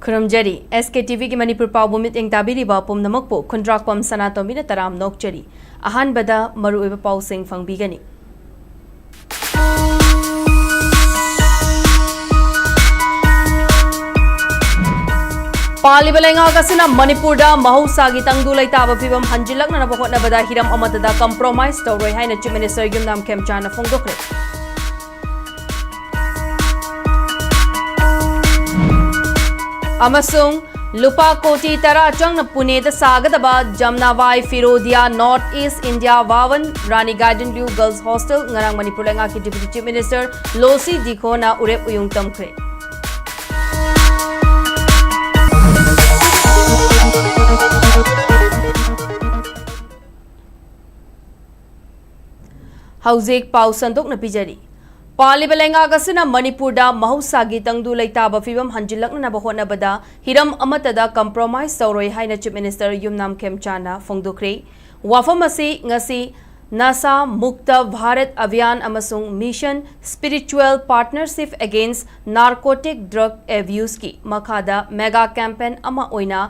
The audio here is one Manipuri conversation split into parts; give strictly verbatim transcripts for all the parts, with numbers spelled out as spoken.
ꯈꯨꯔꯨꯝꯖꯔꯤ꯫ ꯑꯦꯁ ꯀꯦ ꯇꯤ ꯚꯤꯒꯤ ꯃꯅꯤꯄꯨꯔ ꯄꯥꯎꯕꯨ ꯃꯤꯠꯌꯦꯡ ꯇꯥꯕꯤꯔꯤꯕ ꯄꯨꯝꯅꯃꯛꯄꯨ ꯈꯨꯟꯗ꯭ꯔꯥꯛꯄꯝ ꯁꯅꯥꯇꯣꯝꯕꯤꯅ ꯇꯔꯥꯝ ꯅꯣꯛꯆꯔꯤ꯫ ꯑꯍꯥꯟꯕꯗ ꯃꯔꯨꯑꯣꯏꯕ ꯄꯥꯎꯁꯤꯡ ꯐꯪꯕꯤꯒꯅꯤ꯫ ꯄꯥꯜꯂꯤꯕ ꯂꯩꯉꯥꯛ ꯑꯁꯤꯅ ꯃꯅꯤꯄꯨꯔꯗ ꯃꯍꯧꯁꯥꯒꯤ ꯇꯪꯗꯨ ꯂꯩꯇꯥꯕ ꯐꯤꯕꯝ ꯍꯟꯖꯤꯜꯂꯛꯅꯅꯕ ꯍꯣꯠꯅꯕꯗ ꯍꯤꯔꯝ ꯑꯃꯠꯇꯗ compromise ꯇꯧꯔꯣꯏ ꯍꯥꯏꯅ Chief Minister ꯌꯨꯝꯅꯥꯝ ꯈꯦꯝꯆꯥꯅ ꯐꯣꯡꯗꯣꯛꯈ꯭ꯔꯦ꯫ ꯑꯃꯁꯨꯡ ꯂꯨꯄꯥ ꯀꯣꯇꯤ ꯇꯔꯥ ꯆꯪꯅ ꯄꯨꯅꯦꯗ ꯁꯥꯒꯗꯕ ꯖꯝꯅꯥꯕꯥꯏ ꯐꯤꯔꯣꯗꯤꯌꯥ North East India Bhavan ꯔꯥꯅꯤ ꯒꯥꯏꯗꯟꯂꯤꯌꯨ Girls Hostel ꯉꯔꯥꯡ ꯃꯅꯤꯄꯨꯔ ꯂꯩꯉꯥꯛꯀꯤ Deputy Chief Minister ꯂꯣꯁꯤ ꯗꯤꯈꯣꯅ ꯎꯔꯦꯞ ꯎꯌꯨꯡ ꯇꯝꯈ꯭ꯔꯦ꯫ ꯍꯧꯖꯤꯛ ꯄꯥꯎ ꯁꯟꯗꯣꯛꯅ ꯄꯤꯖꯔꯤ꯫ ꯄꯥꯜꯂꯤꯕ ꯂꯩꯉꯥꯛ ꯑꯁꯤꯅ ꯃꯅꯤꯄꯨꯔꯗ ꯃꯍꯧꯁꯥꯒꯤ ꯇꯪꯗꯨ ꯂꯩꯇꯥꯕ ꯐꯤꯕꯝ ꯍꯟꯖꯤꯜꯂꯛꯅꯅꯕ ꯍꯣꯠꯅꯕꯗ ꯍꯤꯔꯝ ꯑꯃꯠꯇꯗ compromise ꯇꯧꯔꯣꯏ ꯍꯥꯏꯅ Chief Minister ꯌꯨꯝꯅꯥꯝ ꯈꯦꯝꯆꯥꯅ ꯐꯣꯡꯗꯣꯛꯈ꯭ꯔꯦ꯫ ꯋꯥꯐꯝ ꯑꯁꯤ ꯉꯁꯤ ꯅꯁꯥ ꯃꯨꯛꯇ ꯚꯥꯔꯠ ꯑꯚꯤꯌꯥꯟ ꯑꯃꯁꯨꯡ Mission Spiritual Partnership Against Narcotic Drug Abuseꯀꯤ ꯃꯈꯥꯗ mega campaign ꯑꯃ ꯑꯣꯏꯅ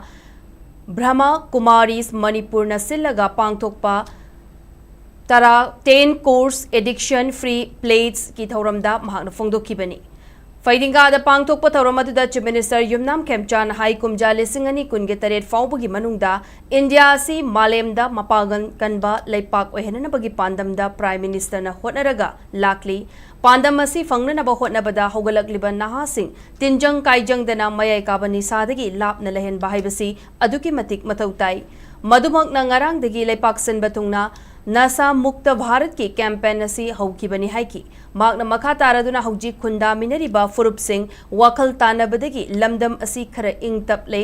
ꯕ꯭ꯔꯍꯃ ꯀꯨꯃꯥꯔꯤꯁ ꯃꯅꯤꯄꯨꯔꯅ ꯁꯤꯜꯂꯒ ꯄꯥꯡꯊꯣꯛꯄ ꯇꯔꯥ, ten course addiction free plates ꯀꯤ ꯊꯧꯔꯝꯗ ꯃꯍꯥꯛꯅ ꯐꯣꯡꯗꯣꯛꯈꯤꯕꯅꯤ꯫ ꯐꯩꯗꯤꯡꯒꯥꯗ ꯄꯥꯡꯊꯣꯛꯄ ꯊꯧꯔꯝ ꯑꯗꯨꯗ Chief Minister ꯌꯨꯝꯅꯥꯝ ꯈꯦꯝꯆꯥꯟ ꯍꯥꯏ, ꯀꯨꯝꯖꯥ ꯂꯤꯁꯤꯡ ꯑꯅꯤ ꯀꯨꯟꯒ ꯇꯔꯦꯠ ꯐꯥꯎꯕꯒꯤ ꯃꯅꯨꯡꯗ ꯏꯟꯗꯤꯌꯥ ꯑꯁꯤ ꯃꯥꯂꯦꯝꯗ ꯃꯄꯥꯡꯒꯜ ꯀꯟꯕ ꯂꯩꯄꯥꯛ ꯑꯣꯏꯍꯟꯅꯕꯒꯤ ꯄꯥꯟꯗꯝꯗ Prime Ministerꯅ ꯍꯣꯠꯅꯔꯒ ꯂꯥꯛꯂꯤ꯫ ꯄꯥꯟꯗꯝ ꯑꯁꯤ ꯐꯪꯅꯅꯕ ꯍꯣꯠꯅꯕꯗ ꯍꯧꯒꯠꯂꯛꯂꯤꯕ ꯅꯍꯥꯁꯤꯡ ꯇꯤꯟꯖꯪ ꯀꯥꯏꯖꯪꯗꯅ ꯃꯌꯥꯏ ꯀꯥꯕ ꯅꯤꯁꯥꯗꯒꯤ ꯂꯥꯞꯅ ꯂꯩꯍꯟꯕ ꯍꯥꯏꯕꯁꯤ ꯑꯗꯨꯛꯀꯤ ꯃꯇꯤꯛ ꯃꯊꯧ ꯇꯥꯏ꯫ ꯃꯗꯨꯃꯛꯅ ꯉꯔꯥꯡꯗꯒꯤ ꯂꯩꯄꯥꯛ ꯁꯤꯟꯕ ꯊꯨꯡꯅ ꯅꯁꯥ ꯃꯨꯛꯇ ꯚꯥꯔꯠꯀꯤ campaign ꯑꯁꯤ ꯍꯧꯈꯤꯕꯅꯤ ꯍꯥꯏꯈꯤ꯫ ꯃꯍꯥꯛꯅ ꯃꯈꯥ ꯇꯥꯔꯗꯨꯅ ꯍꯧꯖꯤꯛ ꯈꯨꯟꯗꯥꯃꯤꯟꯅꯔꯤꯕ ꯐꯨꯔꯨꯞꯁꯤꯡ ꯋꯥꯈꯜ ꯇꯥꯅꯕꯗꯒꯤ ꯂꯝꯗꯝ ꯑꯁꯤ ꯈꯔ ꯏꯪ ꯇꯞꯂꯦ꯫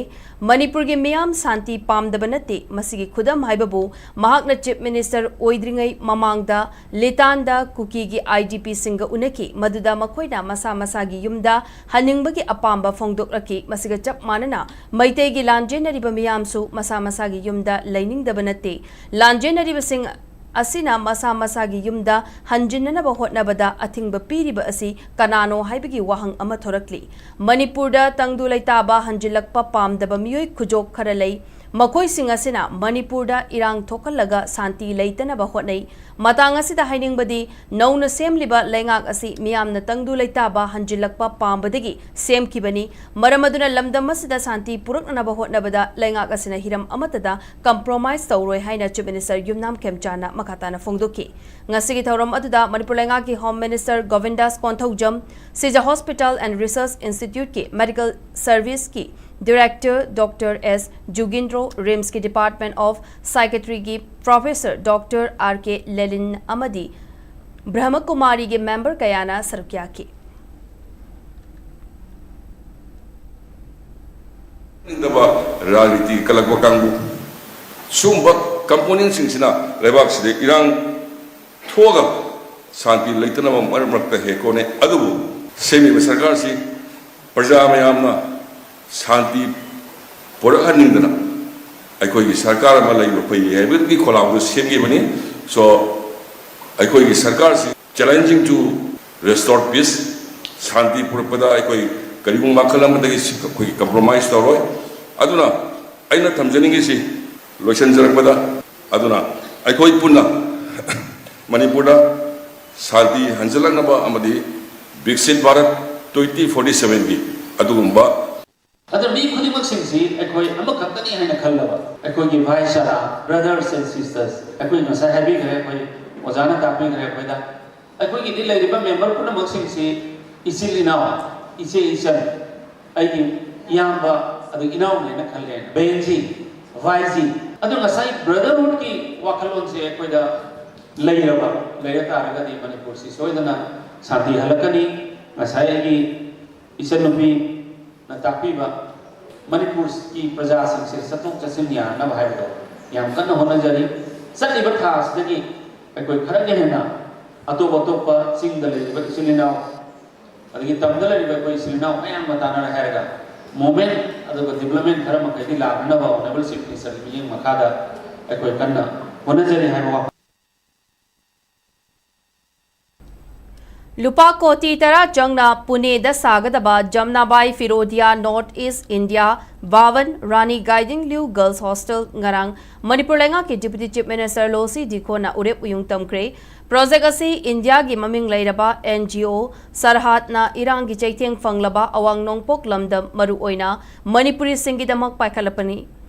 ꯃꯅꯤꯄꯨꯔꯒꯤ ꯃꯤꯌꯥꯝ ꯁꯥꯟꯇꯤ ꯄꯥꯝꯗꯕ ꯅꯠꯇꯦ꯫ ꯃꯁꯤꯒꯤ ꯈꯨꯗꯝ ꯍꯥꯏꯕꯕꯨ ꯃꯍꯥꯛꯅ Chief Minister ꯑꯣꯏꯗ꯭ꯔꯤꯉꯩ ꯃꯃꯥꯡꯗ ꯂꯤꯇꯥꯟꯗ ꯀꯨꯀꯤꯒꯤ IDPꯁꯤꯡꯒ ꯎꯅꯈꯤ, ꯃꯗꯨꯗ ꯃꯈꯣꯏꯅ ꯃꯁꯥ ꯃꯁꯥꯒꯤ ꯌꯨꯝꯗ ꯍꯟꯅꯤꯡꯕꯒꯤ ꯑꯄꯥꯝꯕ ꯐꯣꯡꯗꯣꯛꯂꯛꯈꯤ꯫ ꯃꯁꯤꯒ ꯆꯞ ꯃꯥꯟꯅꯅ ꯃꯩꯇꯩꯒꯤ ꯂꯥꯟꯖꯦꯟꯅꯔꯤꯕ ꯃꯤꯌꯥꯝꯁꯨ ꯃꯁꯥ ꯃꯁꯥꯒꯤ ꯌꯨꯝꯗ ꯂꯩꯅꯤꯡꯗꯕ ꯅꯠꯇꯦ꯫ ꯂꯥꯟꯖꯦꯟꯅꯔꯤꯕꯁꯤꯡ ꯑꯁꯤꯅ ꯃꯁꯥ ꯃꯁꯥꯒꯤ ꯌꯨꯝꯗ ꯍꯟꯖꯤꯟꯅꯅꯕ ꯍꯣꯠꯅꯕꯗ ꯑꯊꯤꯡꯕ ꯄꯤꯔꯤꯕ ꯑꯁꯤ ꯀꯅꯥꯅꯣ ꯍꯥꯏꯕꯒꯤ ꯋꯥꯍꯪ ꯑꯃ ꯊꯣꯔꯛꯂꯤ꯫ ꯃꯅꯤꯄꯨꯔꯗ ꯇꯪꯗꯨ ꯂꯩꯇꯥꯕ ꯍꯟꯖꯤꯜꯂꯛꯄ ꯄꯥꯝꯗꯕ ꯃꯤꯑꯣꯏ ꯈꯨꯖꯣꯞ ꯈꯔ ꯂꯩ꯫ ꯃꯈꯣꯏꯁꯤꯡ ꯑꯁꯤꯅ ꯃꯅꯤꯄꯨꯔꯗ ꯏꯔꯥꯡ ꯊꯣꯛꯍꯜꯂꯒ ꯁꯥꯟꯇꯤ ꯂꯩꯇꯅꯕ ꯍꯣꯠꯅꯩ꯫ ꯃꯇꯥꯡ ꯑꯁꯤꯗ ꯍꯥꯏꯅꯤꯡꯕꯗꯤ, ꯅꯧꯅ ꯁꯦꯝꯂꯤꯕ ꯂꯩꯉꯥꯛ ꯑꯁꯤ ꯃꯤꯌꯥꯝꯅ ꯇꯪꯗꯨ ꯂꯩꯇꯥꯕ ꯍꯟꯖꯤꯜꯂꯛꯄ ꯄꯥꯝꯕꯗꯒꯤ ꯁꯦꯝꯈꯤꯕꯅꯤ꯫ ꯃꯔꯝ ꯑꯗꯨꯅ ꯂꯝꯗꯝ ꯑꯁꯤꯗ ꯁꯥꯟꯇꯤ ꯄꯨꯔꯛꯅꯅꯕ ꯍꯣꯠꯅꯕꯗ ꯂꯩꯉꯥꯛ ꯑꯁꯤꯅ ꯍꯤꯔꯝ ꯑꯃꯠꯇꯗ compromise ꯇꯧꯔꯣꯏ ꯍꯥꯏꯅ Chief Minister ꯌꯨꯝꯅꯥꯝ ꯈꯦꯝꯆꯥꯟꯅ ꯃꯈꯥ ꯇꯥꯅ ꯐꯣꯡꯗꯣꯛꯈꯤ꯫ ꯉꯁꯤꯒꯤ ꯊꯧꯔꯝ ꯑꯗꯨꯗ ꯃꯅꯤꯄꯨꯔ ꯂꯩꯉꯥꯛꯀꯤ Home Minister ꯒꯣꯕꯤꯟꯗꯥꯁ Konthoujam, Shija Hospital and Research Institute ꯀꯤ Medical Service ꯀꯤ Director Doctor S ꯖꯨꯒꯤꯟꯗ꯭ꯔꯣ, RIMS ꯀꯤ Department of Psychiatry ꯒꯤ Professor Doctor R K ꯂꯦꯂꯤꯟ ꯑꯃꯗꯤ ꯕ꯭ꯔꯍꯃꯀꯨꯃꯥꯔꯤꯒꯤ member ꯀꯌꯥꯅ ꯁꯔꯨꯛ ꯌꯥꯈꯤ꯫ ꯅꯤꯡꯗꯕ ꯔꯥꯖꯅꯤꯇꯤ ꯀꯜꯂꯛꯄ ꯀꯥꯡꯕꯨ, ꯁꯨꯝꯕ component ꯁꯤꯡꯁꯤꯅ ꯂꯩꯕꯥꯛꯁꯤꯗ ꯏꯔꯥꯡ ꯊꯣꯛꯑꯒ ꯁꯥꯟꯇꯤ ꯂꯩꯇꯅꯕ ꯃꯔꯛ ꯃꯔꯛꯇ ꯍꯦꯛ ꯍꯣꯠꯅꯩ꯫ ꯑꯗꯨꯕꯨ ꯁꯦꯝꯃꯤꯕ ꯁꯔꯀꯥꯔꯁꯤ ꯄ꯭ꯔꯖꯥ ꯃꯌꯥꯝꯅ ꯁꯥꯟꯇꯤ ꯄꯨꯔꯛꯍꯟꯅꯤꯡꯗꯅ ꯑꯩꯈꯣꯏꯒꯤ ꯁꯔꯀꯥꯔ ꯑꯃ ꯂꯩꯕ ꯐꯩ ꯍꯥꯏꯕꯒꯤ ꯈꯣꯜꯂꯥꯎꯗꯨ ꯁꯦꯝꯈꯤꯕꯅꯤ꯫ So, ꯑꯩꯈꯣꯏꯒꯤ ꯁꯔꯀꯥꯔꯁꯤ challenging to restore peace, ꯁꯥꯟꯇꯤ ꯄꯨꯔꯛꯄꯗ ꯑꯩꯈꯣꯏ ꯀꯔꯤꯒꯨꯝꯕ ꯃꯈꯜ ꯑꯃꯗꯒꯤ ꯁꯤ-, ꯑꯩꯈꯣꯏꯒꯤ compromise ꯇꯧꯔꯣꯏ꯫ ꯑꯗꯨꯅ ꯑꯩꯅ ꯊꯝꯖꯅꯤꯡꯉꯤꯁꯤ ꯂꯣꯏꯁꯤꯟꯖꯔꯛꯄꯗ, ꯑꯗꯨꯅ ꯑꯩꯈꯣꯏ ꯄꯨꯟꯅ ꯃꯅꯤꯄꯨꯔꯗ ꯁꯥꯟꯇꯤ ꯍꯟꯖꯤꯜꯂꯛꯅꯕ ꯑꯃꯗꯤ ꯕꯤꯛꯁꯤꯠ ꯚꯥꯔꯠ twenty forty seven ꯒꯤ ꯑꯗꯨꯒꯨꯝꯕ ꯑꯗꯨ ꯃꯤ ꯈꯨꯗꯤꯡꯃꯛꯁꯤꯡꯁꯤ ꯑꯩꯈꯣꯏ ꯑꯃꯈꯛꯇꯅꯤ ꯍꯥꯏꯅ ꯈꯜꯂꯕ, ꯑꯩꯈꯣꯏꯒꯤ ꯚꯥꯏ ꯆꯥꯔꯥ, brothers and sisters, ꯑꯩꯈꯣꯏ ꯉꯁꯥꯏ ꯍꯥꯏꯕꯤꯈ꯭ꯔꯦ, ꯑꯩꯈꯣꯏ ꯑꯣꯖꯥꯅ ꯇꯥꯛꯄꯤꯈ꯭ꯔꯦ ꯑꯩꯈꯣꯏꯗ꯫ ꯑꯩꯈꯣꯏꯒꯤꯗꯤ ꯂꯩꯔꯤꯕ member ꯄꯨꯝꯅꯃꯛꯁꯤꯡꯁꯤ ꯏꯆꯤꯜ ꯏꯅꯥꯎ, ꯏꯆꯦ ꯏꯆꯟ, ꯑꯩꯒꯤ ꯏꯌꯥꯝꯕ, ꯑꯗꯨ ꯏꯅꯥꯎꯅꯦꯅ ꯈꯜꯂꯦ, ꯕꯦꯟꯖꯤ, ꯚꯥꯏꯖꯤ꯫ ꯑꯗꯨ ꯉꯁꯥꯏ brotherhood ꯀꯤ ꯋꯥꯈꯜꯂꯣꯟꯁꯦ ꯑꯩꯈꯣꯏꯗ ꯂꯩꯔꯕ, ꯂꯩꯔ ꯇꯥꯔꯒꯗꯤ ꯃꯅꯤꯄꯨꯔꯁꯤ ꯁꯣꯏꯗꯅ ꯁꯥꯟꯇꯤ ꯍꯜꯂꯛꯀꯅꯤ꯫ ꯉꯁꯥꯏ ꯑꯩꯒꯤ ꯏꯆꯟꯅꯨꯄꯤꯅ ꯇꯥꯛꯄꯤꯕ ꯃꯅꯤꯄꯨꯔꯒꯤ ꯄ꯭ꯔꯖꯥꯁꯤꯡꯁꯦ ꯆꯠꯊꯣꯛ ꯆꯠꯁꯤꯟ ꯌꯥꯅꯕ ꯍꯥꯏꯕꯗꯣ ꯌꯥꯝ ꯀꯟꯅ ꯍꯣꯠꯅꯖꯔꯤ꯫ ꯆꯠꯂꯤꯕ ꯊꯥ ꯑꯁꯤꯗꯒꯤ ꯑꯩꯈꯣꯏ ꯈꯔꯒ ꯍꯦꯟꯅ ꯑꯇꯣꯞ ꯑꯇꯣꯞꯄ ꯆꯤꯡꯗ ꯂꯩꯔꯤꯕ ꯏꯆꯤꯜ ꯏꯅꯥꯎ, ꯑꯗꯒꯤ ꯇꯝꯗ ꯂꯩꯔꯤꯕ ꯑꯩꯈꯣꯏ ꯏꯆꯤꯜ ꯏꯅꯥꯎ ꯃꯌꯥꯝꯒ ꯇꯥꯟꯅꯔ ꯍꯥꯏꯔꯒ movement ꯑꯗꯨꯒ development ꯈꯔ ꯃꯈꯩꯗꯤ ꯂꯥꯛꯅꯅꯕ Honourable Chief Minister ꯒꯤ ꯃꯤꯠꯌꯦꯡ ꯃꯈꯥꯗ ꯑꯩꯈꯣꯏ ꯀꯟꯅ ꯍꯣꯠꯅꯖꯔꯤ ꯍꯥꯏꯕ ꯋꯥꯐꯝ꯫ ꯂꯨꯄꯥ ꯀꯣꯇꯤ ꯇꯔꯥ ꯆꯪꯅ ꯄꯨꯅꯦꯗ ꯁꯥꯒꯗꯕ ꯖꯝꯅꯥꯕꯥꯏ ꯐꯤꯔꯣꯗꯤꯌꯥ North East India Bhawan Rani Gaidinliu Girls Hostel ꯉꯔꯥꯡ ꯃꯅꯤꯄꯨꯔ ꯂꯩꯉꯥꯛꯀꯤ Deputy Chief Minister ꯂꯣꯁꯤ ꯗꯤꯈꯣꯅ ꯎꯔꯦꯞ ꯎꯌꯨꯡ ꯇꯝꯈ꯭ꯔꯦ꯫ Project ꯑꯁꯤ ꯏꯟꯗꯤꯌꯥꯒꯤ ꯃꯃꯤꯡ ꯂꯩꯔꯕ N G O ꯁꯔꯍꯥꯠꯅ ꯏꯔꯥꯡꯒꯤ ꯆꯩꯊꯦꯡ ꯐꯪꯂꯕ ꯑꯋꯥꯡ ꯅꯣꯡꯄꯣꯛ ꯂꯝꯗꯝ, ꯃꯔꯨꯑꯣꯏꯅ ꯃꯅꯤꯄꯨꯔꯤꯁꯤꯡꯒꯤꯗꯃꯛ ꯄꯥꯏꯈꯠꯂꯛꯄꯅꯤ꯫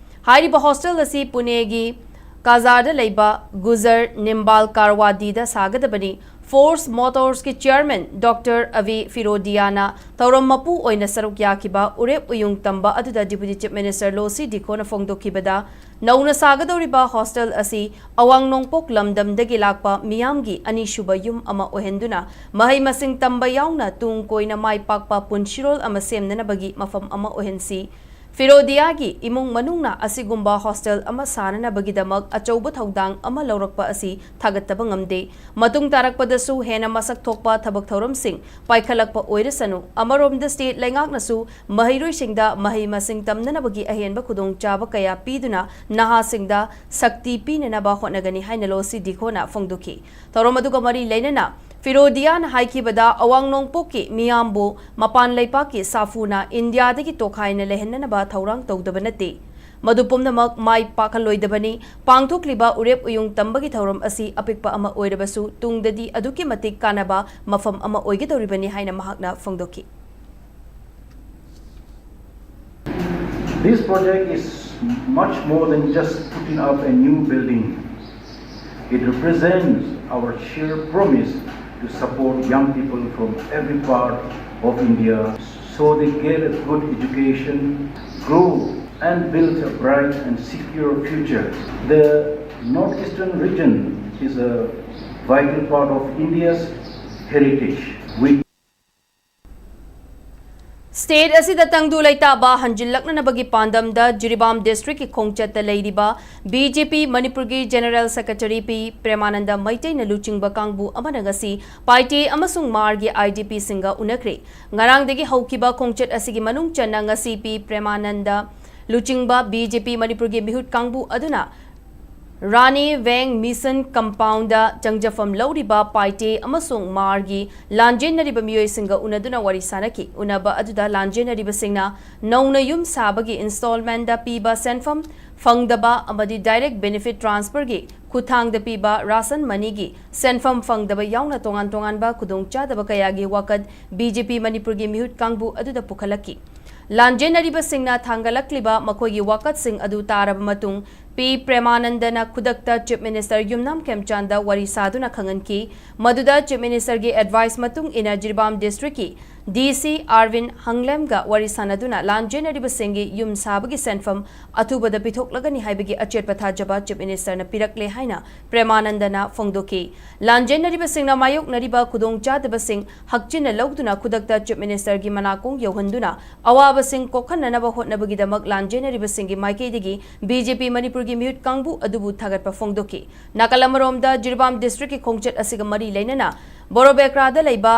ꯍꯥꯏꯔꯤꯕ hostel ꯑꯁꯤ ꯄꯨꯅꯦꯒꯤ ꯀꯥꯖꯥꯔꯗ ꯂꯩꯕ ꯒꯨꯖꯔ ꯅꯤꯝꯕꯥꯜ ꯀꯥꯔꯋꯥꯗꯤꯗ ꯁꯥꯒꯗꯕꯅꯤ꯫ Force Motorsꯀꯤ Chairman Doctor Avi Firodia ꯅ ꯊꯧꯔꯝ ꯃꯄꯨ ꯑꯣꯏꯅ ꯁꯔꯨꯛ ꯌꯥꯈꯤꯕ ꯎꯔꯦꯞ ꯎꯌꯨꯡ ꯇꯝꯕ ꯑꯗꯨꯗ Deputy Chief Minister ꯂꯣꯁꯤ ꯗꯤꯈꯣꯅ ꯐꯣꯡꯗꯣꯛꯈꯤꯕꯗ, ꯅꯧꯅ ꯁꯥꯒꯗꯧꯔꯤꯕ hostel ꯑꯁꯤ ꯑꯋꯥꯡ ꯅꯣꯡꯄꯣꯛ ꯂꯝꯗꯝꯗꯒꯤ ꯂꯥꯛꯄ ꯃꯤꯌꯥꯝꯒꯤ ꯑꯅꯤꯁꯨꯕ ꯌꯨꯝ ꯑꯃ ꯑꯣꯏꯍꯟꯗꯨꯅ, ꯃꯍꯩ ꯃꯁꯤꯡ ꯇꯝꯕ ꯌꯥꯎꯅ ꯇꯨꯡ ꯀꯣꯏꯅ ꯃꯥꯏ ꯄꯥꯛꯄ ꯄꯨꯟꯁꯤꯔꯣꯜ ꯑꯃ ꯁꯦꯝꯅꯅꯕꯒꯤ ꯃꯐꯝ ꯑꯃ ꯑꯣꯏꯍꯟꯁꯤ꯫ ꯐꯤꯔꯣꯗꯤꯌꯥꯒꯤ ꯏꯃꯨꯡ ꯃꯅꯨꯡꯅ ꯑꯁꯤꯒꯨꯝꯕ hostel ꯑꯃ ꯁꯥꯅꯅꯕꯒꯤꯗꯃꯛ ꯑꯆꯧꯕ ꯊꯧꯗꯥꯡ ꯑꯃ ꯂꯧꯔꯛꯄ ꯑꯁꯤ ꯊꯥꯒꯠꯇꯕ ꯉꯝꯗꯦ꯫ ꯃꯇꯨꯡ ꯇꯥꯔꯛꯄꯗꯁꯨ ꯍꯦꯟꯅ ꯃꯁꯛ ꯊꯣꯛꯄ ꯊꯕꯛ ꯊꯧꯔꯝꯁꯤꯡ ꯄꯥꯏꯈꯠꯂꯛꯄ ꯑꯣꯏꯔꯁꯅꯨ꯫ ꯑꯃꯔꯣꯝꯗ, state ꯂꯩꯉꯥꯛꯅꯁꯨ ꯃꯍꯩꯔꯣꯏꯁꯤꯡꯗ ꯃꯍꯩ ꯃꯁꯤꯡ ꯇꯝꯅꯅꯕꯒꯤ ꯑꯍꯦꯟꯕ ꯈꯨꯗꯣꯡꯆꯥꯕ ꯀꯌꯥ ꯄꯤꯗꯨꯅ ꯅꯍꯥꯁꯤꯡꯗ ꯁꯛꯇꯤ ꯄꯤꯅꯅꯕ ꯍꯣꯠꯅꯒꯅꯤ ꯍꯥꯏꯅ ꯂꯣꯁꯤ ꯗꯤꯈꯣꯅ ꯐꯣꯡꯗꯣꯛꯈꯤ꯫ ꯊꯧꯔꯝ ꯑꯗꯨꯒ ꯃꯔꯤ ꯂꯩꯅꯅ ꯐꯤꯔꯣꯗꯤꯌꯥꯅ ꯍꯥꯏꯈꯤꯕꯗ, ꯑꯋꯥꯡ ꯅꯣꯡꯄꯣꯛꯀꯤ ꯃꯤꯌꯥꯝꯕꯨ ꯃꯄꯥꯟ ꯂꯩꯄꯥꯛꯀꯤ ꯁꯥꯐꯨꯅ ꯏꯟꯗꯤꯌꯥꯗꯒꯤ ꯇꯣꯈꯥꯏꯅ ꯂꯩꯍꯟꯅꯅꯕ ꯊꯧꯔꯥꯡ ꯇꯧꯗꯕ ꯅꯠꯇꯦ꯫ ꯃꯗꯨ ꯄꯨꯝꯅꯃꯛ ꯃꯥꯏ ꯄꯥꯛꯍꯜꯂꯣꯏꯗꯕꯅꯤ꯫ ꯄꯥꯡꯊꯣꯛꯂꯤꯕ ꯎꯔꯦꯞ ꯎꯌꯨꯡ ꯇꯝꯕꯒꯤ ꯊꯧꯔꯝ ꯑꯁꯤ ꯑꯄꯤꯛꯄ ꯑꯃ ꯑꯣꯏꯔꯕꯁꯨ, ꯇꯨꯡꯗꯗꯤ ꯑꯗꯨꯛꯀꯤ ꯃꯇꯤꯛ ꯀꯥꯟꯅꯕ ꯃꯐꯝ ꯑꯃ ꯑꯣꯏꯒꯗꯧꯔꯤꯕꯅꯤ ꯍꯥꯏꯅ ꯃꯍꯥꯛꯅ ꯐꯣꯡꯗꯣꯛꯈꯤ꯫ This project is much more than just putting up a new building. It represents our shared promise to support young people from every part of India so they get a good education, grow, and build a bright and secure future. The Northeastern region is a vital part of India's heritage. We State ꯑꯁꯤꯗ ꯇꯪꯗꯨ ꯂꯩꯇꯥꯕ ꯍꯟꯖꯤꯜꯂꯛꯅꯅꯕꯒꯤ ꯄꯥꯟꯗꯝꯗ ꯖꯤꯔꯤꯕꯥꯝ districtꯀꯤ ꯈꯣꯡꯆꯠꯇ ꯂꯩꯔꯤꯕ B J P ꯃꯅꯤꯄꯨꯔꯒꯤ General Secretary P ꯄ꯭ꯔꯦꯃꯥꯅꯟꯗ ꯃꯩꯇꯩꯅ ꯂꯨꯆꯤꯡꯕ ꯀꯥꯡꯕꯨ ꯑꯃꯅ ꯉꯁꯤ ꯄꯥꯏꯇꯦ ꯑꯃꯁꯨꯡ ꯃꯥꯔꯒꯤ I D Pꯁꯤꯡꯒ ꯎꯅꯈ꯭ꯔꯦ꯫ ꯉꯔꯥꯡꯗꯒꯤ ꯍꯧꯈꯤꯕ ꯈꯣꯡꯆꯠ ꯑꯁꯤꯒꯤ ꯃꯅꯨꯡ ꯆꯟꯅ ꯉꯁꯤ P ꯄ꯭ꯔꯦꯃꯥꯅꯟꯗ ꯂꯨꯆꯤꯡꯕ B J P ꯃꯅꯤꯄꯨꯔꯒꯤ ꯃꯤꯍꯨꯠ ꯀꯥꯡꯕꯨ ꯑꯗꯨꯅ ꯔꯥꯅꯤ ꯚꯦꯡ ꯃꯤꯁꯟ ꯀꯝꯄꯥꯎꯟꯗ ꯆꯪꯖꯐꯝ ꯂꯧꯔꯤꯕ ꯄꯥꯏꯇꯦ ꯑꯃꯁꯨꯡ ꯃꯥꯔꯒꯤ ꯂꯥꯟꯖꯦꯟꯅꯔꯤꯕ ꯃꯤꯑꯣꯏꯁꯤꯡꯒ ꯎꯅꯗꯨꯅ ꯋꯥꯔꯤ ꯁꯥꯅꯈꯤ꯫ ꯎꯅꯕ ꯑꯗꯨꯗ ꯂꯥꯟꯖꯦꯟꯅꯔꯤꯕꯁꯤꯡꯅ ꯅꯧꯅ ꯌꯨꯝ ꯁꯥꯕꯒꯤ ꯏꯟꯁꯇꯣꯜꯃꯦꯟꯗ ꯄꯤꯕ ꯁꯦꯟꯐꯝ ꯐꯪꯗꯕ ꯑꯃꯗꯤ ꯗꯥꯏꯔꯦꯛ ꯕꯦꯅꯤꯐꯤꯠ ꯇ꯭ꯔꯥꯟꯁꯐꯔꯒꯤ ꯈꯨꯠꯊꯥꯡꯗ ꯄꯤꯕ ꯔꯥꯁꯟ ꯃꯅꯤꯒꯤ ꯁꯦꯟꯐꯝ ꯐꯪꯗꯕ ꯌꯥꯎꯅ ꯇꯣꯉꯥꯟ ꯇꯣꯉꯥꯟꯕ ꯈꯨꯗꯣꯡꯆꯥꯗꯕ ꯀꯌꯥꯒꯤ ꯋꯥꯀꯠ ꯕꯤ ꯖꯦ ꯄꯤ ꯃꯅꯤꯄꯨꯔꯒꯤ ꯃꯤꯍꯨꯠ ꯀꯥꯡꯕꯨ ꯑꯗꯨꯗ ꯄꯨꯈꯠꯂꯛꯈꯤ꯫ ꯂꯥꯟꯖꯦꯟꯅꯔꯤꯕꯁꯤꯡꯅ ꯊꯥꯡꯒꯠꯂꯛꯂꯤꯕ ꯃꯈꯣꯏꯒꯤ ꯋꯥꯀꯠꯁꯤꯡ ꯑꯗꯨ ꯇꯥꯔꯕ ꯃꯇꯨꯡ, ꯄꯤ ꯄ꯭ꯔꯦꯃꯥꯅꯟꯗꯅ ꯈꯨꯗꯛꯇ ꯆꯤꯐ ꯃꯤꯅꯤꯁꯇꯔ ꯌꯨꯝꯅꯥꯝ ꯈꯦꯝꯆꯥꯟꯗ ꯋꯥꯔꯤ ꯁꯥꯗꯨꯅ ꯈꯪꯍꯟꯈꯤ꯫ ꯃꯗꯨꯗ ꯆꯤꯐ ꯃꯤꯅꯤꯁꯇꯔꯒꯤ ꯑꯦꯗꯚꯥꯏꯁ ꯃꯇꯨꯡ ꯏꯟꯅ ꯖꯤꯔꯤꯕꯥꯝ ꯗꯤꯁꯇ꯭ꯔꯤꯛꯀꯤ ꯗꯤ ꯁꯤ ꯑꯥꯔꯕꯤꯟ ꯍꯪꯂꯦꯝꯒ ꯋꯥꯔꯤ ꯁꯥꯅꯗꯨꯅ ꯂꯥꯟꯖꯦꯟꯅꯔꯤꯕꯁꯤꯡꯒꯤ ꯌꯨꯝ ꯁꯥꯕꯒꯤ ꯁꯦꯟꯐꯝ ꯑꯊꯨꯕꯗ ꯄꯤꯊꯣꯛꯂꯒꯅꯤ ꯍꯥꯏꯕꯒꯤ ꯑꯆꯦꯠꯄ ꯊꯥꯖꯕ ꯆꯤꯐ ꯃꯤꯅꯤꯁꯇꯔꯅ ꯄꯤꯔꯛꯂꯦ ꯍꯥꯏꯅ ꯄ꯭ꯔꯦꯃꯥꯅꯟꯗꯅ ꯐꯣꯡꯗꯣꯛꯈꯤ꯫ ꯂꯥꯟꯖꯦꯟꯅꯔꯤꯕꯁꯤꯡꯅ ꯃꯥꯌꯣꯛꯅꯔꯤꯕ ꯈꯨꯗꯣꯡꯆꯥꯗꯕꯁꯤꯡ ꯍꯛꯆꯤꯟꯅ ꯂꯧꯗꯨꯅ ꯈꯨꯗꯛꯇ ꯆꯤꯐ ꯃꯤꯅꯤꯁꯇꯔꯒꯤ ꯃꯅꯥꯀꯣꯡ ꯌꯧꯍꯟꯗꯨꯅ ꯑꯋꯥꯕꯁꯤꯡ ꯀꯣꯛꯍꯟꯅꯅꯕ ꯍꯣꯠꯅꯕꯒꯤꯗꯃꯛ ꯂꯥꯟꯖꯦꯟꯅꯔꯤꯕꯁꯤꯡꯒꯤ ꯃꯥꯏꯀꯩꯗꯒꯤ ꯕꯤ ꯖꯦ ꯄꯤ ꯃꯅꯤꯄꯨꯔꯒꯤ ꯃꯤꯍꯨꯠ ꯀꯥꯡꯕꯨ ꯑꯗꯨꯕꯨ ꯊꯥꯒꯠꯄ ꯐꯣꯡꯗꯣꯛꯈꯤ꯫ ꯅꯥꯀꯜ ꯑꯃꯔꯣꯝꯗ ꯖꯤꯔꯤꯕꯥꯝ ꯗꯤꯁꯇ꯭ꯔꯤꯛꯀꯤ ꯈꯣꯡꯆꯠ ꯑꯁꯤꯒ ꯃꯔꯤ ꯂꯩꯅꯅ ꯕꯣꯔꯣꯕꯦꯀ꯭ꯔꯥꯗ ꯂꯩꯕ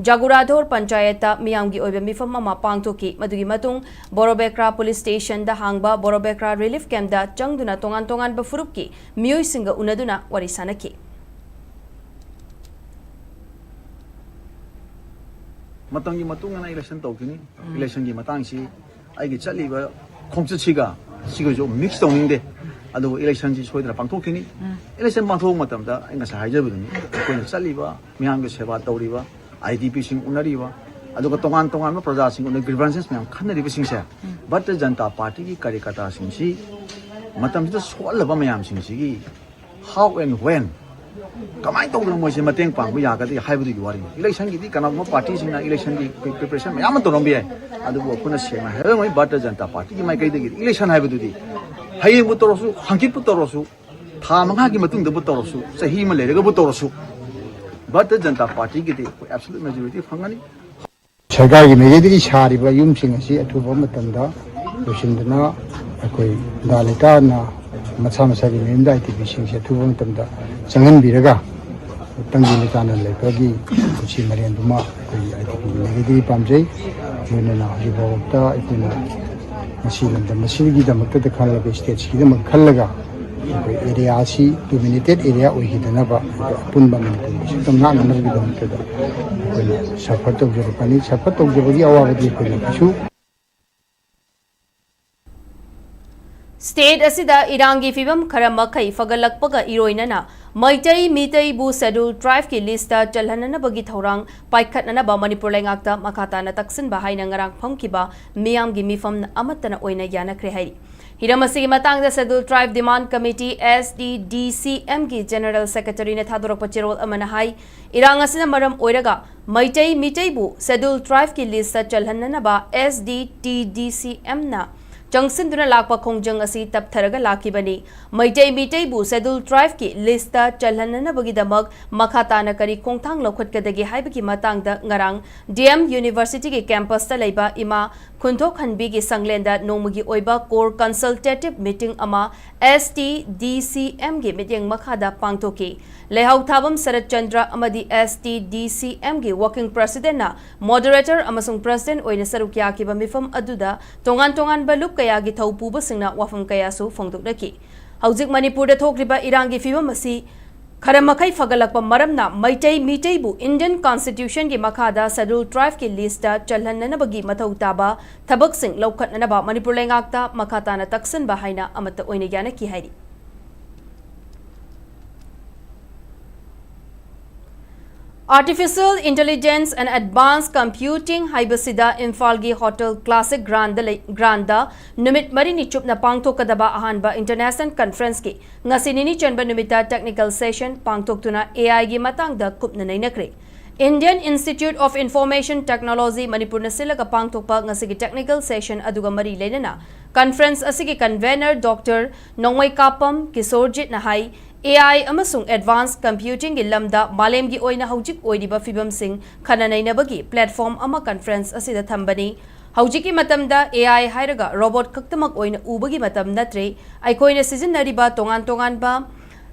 ꯖꯥꯒꯨꯔꯥꯙꯣꯔ ꯄꯟꯆꯥꯌꯠꯇ ꯃꯤꯌꯥꯝꯒꯤ ꯑꯣꯏꯕ ꯃꯤꯐꯝ ꯑꯃ ꯄꯥꯡꯊꯣꯛꯈꯤ꯫ ꯃꯗꯨꯒꯤ ꯃꯇꯨꯡ ꯕꯣꯔꯣꯕꯦꯀ꯭ꯔꯥ ꯄꯨꯂꯤꯁ ꯁ꯭ꯇꯦꯁꯟꯗ ꯍꯥꯡꯕ ꯕꯣꯔꯣꯕꯦꯀ꯭ꯔꯥ ꯔꯤꯂꯤꯐ ꯀꯦꯝꯞꯇ ꯆꯪꯗꯨꯅ ꯇꯣꯉꯥꯟ ꯇꯣꯉꯥꯟꯕ ꯐꯨꯔꯨꯞꯀꯤ ꯃꯤꯑꯣꯏꯁꯤꯡꯒ ꯎꯅꯗꯨꯅ ꯋꯥꯔꯤ ꯁꯥꯅꯈꯤ꯫ ꯃꯇꯝꯒꯤ ꯃꯇꯨꯡ ꯏꯟꯅ ꯏꯂꯦꯛꯁꯟ ꯇꯧꯈꯤꯅꯤ꯫ ꯏꯂꯦꯛꯁꯟꯒꯤ ꯃꯇꯥꯡꯁꯤ ꯑꯩꯒꯤ ꯆꯠꯂꯤꯕ ꯈꯣꯡꯆꯠꯁꯤꯒ ꯁꯤꯒꯁꯨ ꯃꯤꯛꯁ ꯇꯧꯅꯤꯡꯗꯦ꯫ ꯑꯗꯨꯕꯨ ꯏꯂꯦꯛꯁꯟꯁꯤ ꯁꯣꯏꯗꯅ ꯄꯥꯡꯊꯣꯛꯈꯤꯅꯤ꯫ ꯏꯂꯦꯛꯁꯟ ꯄꯥꯡꯊꯣꯛꯄ ꯃꯇꯝꯗ ꯑꯩ ꯉꯁꯥꯏ ꯍꯥꯏꯖꯕꯗꯨꯅꯤ, ꯑꯩꯈꯣꯏꯅ ꯆꯠꯂꯤꯕ, ꯃꯤꯌꯥꯝꯒꯤ ꯁꯦꯕꯥ ꯇꯧꯔꯤꯕ, ꯑꯥꯏ ꯗꯤ ꯄꯤꯁꯤꯡ ꯎꯅꯔꯤꯕ, ꯑꯗꯨꯒ ꯇꯣꯉꯥꯟ ꯇꯣꯉꯥꯟꯕ ꯄ꯭ꯔꯖꯥꯁꯤꯡ ꯎꯅ ꯒ꯭ꯔꯤꯚꯦꯟꯁꯦꯁ ꯃꯌꯥꯝ ꯈꯟꯅꯔꯤꯕꯁꯤꯡꯁꯦ ꯚꯥꯔꯇꯤꯌ ꯖꯅꯇꯥ ꯄꯥꯔꯇꯤꯒꯤ ꯀꯥꯔꯌꯀꯔꯇꯥꯁꯤꯡꯁꯤ ꯃꯇꯝꯁꯤꯗ ꯁꯣꯛꯍꯜꯂꯕ ꯃꯌꯥꯝꯁꯤꯡꯁꯤꯒꯤ how and when, ꯀꯃꯥꯏꯅ ꯇꯧꯗꯅ ꯃꯣꯏꯁꯦ ꯃꯇꯦꯡ ꯄꯥꯡꯕ ꯌꯥꯒꯗꯒꯦ ꯍꯥꯏꯕꯗꯨꯒꯤ ꯋꯥꯔꯤꯅꯤ꯫ ꯏꯂꯦꯛꯁꯟꯒꯤꯗꯤ ꯀꯅꯥꯒꯨꯝꯕ ꯄꯥꯔꯇꯤꯁꯤꯡꯅ ꯏꯂꯦꯛꯁꯟꯒꯤ ꯄ꯭ꯔꯤꯄꯦꯔꯦꯁꯟ ꯃꯌꯥꯝ ꯑꯃ ꯇꯧꯔꯝꯕ ꯌꯥꯏ, ꯑꯗꯨꯕꯨ ꯑꯩꯈꯣꯏꯅ ꯁꯦꯡꯅ ꯍꯥꯏꯔꯒ ꯚꯥꯔꯇꯤꯌ ꯖꯅꯇꯥ ꯄꯥꯔꯇꯤꯒꯤ ꯃꯥꯏꯀꯩꯗꯒꯤꯗꯤ ꯏꯂꯦꯛꯁꯟ ꯍꯥꯏꯕꯗꯨꯗꯤ ꯍꯌꯦꯡꯕꯨ ꯇꯧꯔꯁꯨ, ꯍꯪꯆꯤꯠꯄꯨ ꯇꯧꯔꯁꯨ, ꯊꯥ ꯃꯉꯥꯒꯤ ꯃꯇꯨꯡꯗꯕꯨ ꯇꯧꯔꯁꯨ, ꯆꯍꯤ ꯑꯃ ꯂꯩꯔꯒꯕꯨ ꯇꯧꯔꯁꯨ, ꯚꯥꯔꯇꯤꯌ ꯖꯅꯇꯥ ꯄꯥꯔꯇꯤꯒꯤꯗꯤ ꯑꯩꯈꯣꯏ ꯑꯦꯕꯁꯣꯂꯨꯠ ꯃꯦꯖꯣꯔꯤꯇꯤ ꯐꯪꯒꯅꯤ꯫ ꯁꯔꯀꯥꯔꯒꯤ ꯃꯥꯏꯀꯩꯗꯒꯤ ꯁꯥꯔꯤꯕ ꯌꯨꯝꯁꯤꯡ ꯑꯁꯤ ꯑꯊꯨꯕ ꯃꯇꯝꯗ ꯂꯣꯏꯁꯤꯟꯗꯨꯅ ꯑꯩꯈꯣꯏ ꯗꯥ ꯂꯩꯇꯥꯅ ꯃꯁꯥ ꯃꯁꯥꯒꯤ ꯃꯌꯨꯝꯗ ꯑꯥꯏ ꯗꯤ ꯄꯤꯁꯤꯡꯁꯦ ꯑꯊꯨꯕ ꯃꯇꯝꯗ ꯆꯪꯍꯟꯕꯤꯔꯒ ꯇꯪꯗꯨ ꯂꯩꯇꯥꯅ ꯂꯩꯕꯒꯤ ꯄꯨꯟꯁꯤ ꯃꯔꯦꯟꯗꯨꯃ ꯑꯩꯈꯣꯏꯒꯤ ꯑꯥꯏ ꯗꯤ ꯄꯤ ꯃꯥꯏꯀꯩꯗꯒꯤ ꯄꯥꯝꯖꯩ꯫ ꯂꯣꯏꯅꯅ ꯍꯧꯖꯤꯛ ꯐꯥꯎꯕꯗ ꯑꯩꯈꯣꯏꯅ ꯃꯁꯤ ꯂꯝꯗꯝ ꯑꯁꯤꯒꯤꯗꯃꯛꯇꯗ ꯈꯜꯂꯒ, ꯁ꯭ꯇꯦꯠꯁꯤꯒꯤꯗꯃꯛ ꯈꯜꯂꯒ ꯑꯩꯈꯣꯏ ꯑꯦꯔꯤꯌꯥ ꯑꯁꯤ ꯗꯣꯃꯤꯅꯦꯇꯦꯠ ꯑꯦꯔꯤꯌꯥ ꯑꯣꯏꯈꯤꯗꯅꯕ, ꯑꯩꯈꯣꯏ ꯑꯄꯨꯟꯕ ꯃꯅꯤꯄꯨꯔꯒꯤ ꯁꯛꯇꯝ ꯉꯥꯛꯅꯅꯕꯒꯤꯗꯃꯛꯇꯗ ꯑꯩꯈꯣꯏꯅ ꯁꯐꯔ ꯇꯧꯖꯔꯛꯄꯅꯤ꯫ ꯁꯐꯔ ꯇꯧꯖꯕꯒꯤ ꯑꯋꯥꯕꯗꯤ ꯑꯩꯈꯣꯏꯅ ꯀꯩꯁꯨ ꯁ꯭ꯇꯦꯠ ꯑꯁꯤꯗ ꯏꯔꯥꯡꯒꯤ ꯐꯤꯕꯝ ꯈꯔ ꯃꯈꯩ ꯐꯒꯠꯂꯛꯄꯒ ꯏꯔꯣꯏꯅꯅ ꯃꯩꯇꯩ ꯃꯤꯇꯩꯕꯨ ꯁꯦꯗ꯭ꯌꯨꯜ ꯇ꯭ꯔꯥꯏꯕꯀꯤ ꯂꯤꯁꯇ ꯆꯜꯍꯟꯅꯅꯕꯒꯤ ꯊꯧꯔꯥꯡ ꯄꯥꯏꯈꯠꯅꯅꯕ ꯃꯅꯤꯄꯨꯔ ꯂꯩꯉꯥꯛꯇ ꯃꯈꯥ ꯇꯥꯅ ꯇꯛꯁꯤꯟꯕ ꯍꯥꯏꯅ ꯉꯔꯥꯡ ꯐꯝꯈꯤꯕ ꯃꯤꯌꯥꯝꯒꯤ ꯃꯤꯐꯝ ꯑꯃꯠꯇꯅ ꯑꯣꯏꯅ ꯌꯥꯅꯈ꯭ꯔꯦ ꯍꯥꯏꯔꯤ꯫ ꯍꯤꯔꯝ ꯑꯁꯤꯒꯤ ꯃꯇꯥꯡꯗ ꯁꯦꯗ꯭ꯌꯨꯜ ꯇ꯭ꯔꯥꯏꯕ ꯗꯤꯃꯥꯟꯗ ꯀꯃꯤꯇꯤ, ꯑꯦꯁ ꯗꯤ ꯗꯤ ꯁꯤ ꯑꯦꯝꯒꯤ ꯖꯦꯅꯔꯦꯜ ꯁꯦꯀ꯭ꯔꯦꯇꯔꯤꯅ ꯊꯥꯗꯣꯔꯛꯄ ꯆꯦꯔꯣꯜ ꯑꯃꯅ ꯍꯥꯏ, ꯏꯔꯥꯡ ꯑꯁꯤꯅ ꯃꯔꯝ ꯑꯣꯏꯔꯒ ꯃꯩꯇꯩ ꯃꯤꯇꯩꯕꯨ ꯁꯦꯗ꯭ꯌꯨꯜ ꯇ꯭ꯔꯥꯏꯕꯀꯤ ꯂꯤꯁꯇ ꯆꯜꯍꯟꯅꯅꯕ S D T D C ꯑꯦꯝꯅ ꯆꯪꯁꯤꯟꯗꯨꯅ ꯂꯥꯛꯄ ꯈꯣꯡꯖꯪ ꯑꯁꯤ ꯇꯞꯊꯔꯒ ꯂꯥꯛꯈꯤꯕꯅꯤ꯫ ꯃꯩꯇꯩ ꯃꯤꯇꯩꯕꯨ ꯁꯦꯗ꯭ꯌꯨꯜ ꯇ꯭ꯔꯥꯏꯕꯀꯤ ꯂꯤꯁꯇ ꯆꯜꯍꯟꯅꯅꯕꯒꯤꯗꯃꯛ ꯃꯈꯥ ꯇꯥꯅ ꯀꯔꯤ ꯈꯣꯡꯊꯥꯡ ꯂꯧꯈꯠꯀꯗꯒꯦ ꯍꯥꯏꯕꯒꯤ ꯃꯇꯥꯡꯗ ꯉꯔꯥꯡ ꯗꯤ ꯑꯦꯝ ꯌꯨꯅꯤꯚꯔꯁꯤꯇꯤꯒꯤ ꯀꯦꯝꯄꯁꯇ ꯂꯩꯕ ꯏꯃꯥ ꯈꯨꯟꯊꯣꯛꯍꯟꯕꯤꯒꯤ ꯁꯪꯂꯦꯟꯗ ꯅꯣꯡꯃꯒꯤ ꯑꯣꯏꯕ core consultative meeting ꯑꯃ ꯑꯦꯁ ꯇꯤ ꯗꯤ ꯁꯤ ꯑꯦꯝꯒꯤ ꯃꯤꯠꯌꯦꯡ ꯃꯈꯥꯗ ꯄꯥꯡꯊꯣꯛꯈꯤ꯫ ꯂꯩꯍꯥꯎ ꯊꯥꯕꯝ ꯁꯔꯠ ꯆꯟꯗ꯭ꯔ ꯑꯃꯗꯤ ꯑꯦꯁ ꯇꯤ ꯗꯤ ꯁꯤ ꯑꯦꯝꯒꯤ working presidentꯅ moderator ꯑꯃꯁꯨꯡ president ꯑꯣꯏꯅ ꯁꯔꯨꯛ ꯌꯥꯈꯤꯕ ꯃꯤꯐꯝ ꯑꯗꯨꯗ ꯇꯣꯉꯥꯟ ꯇꯣꯉꯥꯟꯕ ꯂꯨꯞ ꯀꯌꯥꯒꯤ ꯊꯧ ꯄꯨꯕꯁꯤꯡꯅ ꯋꯥꯐꯝ ꯀꯌꯥꯁꯨ ꯐꯣꯡꯗꯣꯛꯅꯈꯤ꯫ ꯍꯧꯖꯤꯛ ꯃꯅꯤꯄꯨꯔꯗ ꯊꯣꯛꯂꯤꯕ ꯏꯔꯥꯡꯒꯤ ꯐꯤꯕꯝ ꯑꯁꯤ ꯈꯔ ꯃꯈꯩ ꯐꯒꯠꯂꯛꯄ ꯃꯔꯝꯅ ꯃꯩꯇꯩ ꯃꯤꯇꯩꯕꯨ Indian Constitutionꯒꯤ ꯃꯈꯥꯗ Scheduled Tribeꯀꯤ listꯇ ꯆꯜꯍꯟꯅꯅꯕꯒꯤ ꯃꯊꯧ ꯇꯥꯕ ꯊꯕꯛꯁꯤꯡ ꯂꯧꯈꯠꯅꯅꯕ ꯃꯅꯤꯄꯨꯔ ꯂꯩꯉꯥꯛꯇ ꯃꯈꯥ ꯇꯥꯅ ꯇꯛꯁꯤꯟꯕ ꯍꯥꯏꯅ ꯑꯃꯠꯇ ꯑꯣꯏꯅ ꯌꯥꯅꯈꯤ ꯍꯥꯏꯔꯤ꯫ Artificial Intelligence and Advanced Computing ꯍꯥꯏꯕꯁꯤꯗ ꯏꯝꯐꯥꯜꯒꯤ Hotel Classic Grandꯗ ꯂꯩ-, Grandꯗ ꯅꯨꯃꯤꯠ ꯃꯔꯤꯅꯤ ꯆꯨꯞꯅ ꯄꯥꯡꯊꯣꯛꯀꯗꯕ ꯑꯍꯥꯟꯕ International Conferenceꯀꯤ ꯉꯁꯤ ꯅꯤꯅꯤ ꯆꯟꯕ ꯅꯨꯃꯤꯠꯇ technical session ꯄꯥꯡꯊꯣꯛꯇꯨꯅ A Iꯒꯤ ꯃꯇꯥꯡꯗ ꯀꯨꯞꯅ ꯅꯩꯅꯈ꯭ꯔꯦ꯫ Indian Institute of Information Technology ꯃꯅꯤꯄꯨꯔꯅ ꯁꯤꯜꯂꯒ ꯄꯥꯡꯊꯣꯛꯄ ꯉꯁꯤꯒꯤ technical session ꯑꯗꯨꯒ ꯃꯔꯤ ꯂꯩꯅꯅ conference ꯑꯁꯤꯒꯤ convener Doctor ꯅꯣꯡꯃꯩꯀꯥꯄꯝ ꯀꯤꯁꯣꯔꯖꯤꯠꯅ high, A I ꯑꯃꯁꯨꯡ advanced computingꯒꯤ ꯂꯝꯗ ꯃꯥꯂꯦꯝꯒꯤ ꯑꯣꯏꯅ ꯍꯧꯖꯤꯛ ꯑꯣꯏꯔꯤꯕ ꯐꯤꯕꯝꯁꯤꯡ ꯈꯟꯅ ꯅꯩꯅꯕꯒꯤ platform ꯑꯃ conference ꯑꯁꯤꯗ ꯊꯝꯕꯅꯤ꯫ ꯍꯧꯖꯤꯛꯀꯤ ꯃꯇꯝꯗ A I ꯍꯥꯏꯔꯒ robot ꯈꯛꯇꯃꯛ ꯑꯣꯏꯅ ꯎꯕꯒꯤ ꯃꯇꯝ ꯅꯠꯇ꯭ꯔꯦ꯫ ꯑꯩꯈꯣꯏꯅ ꯁꯤꯖꯤꯟꯅꯔꯤꯕ ꯇꯣꯉꯥꯟ ꯇꯣꯉꯥꯟꯕ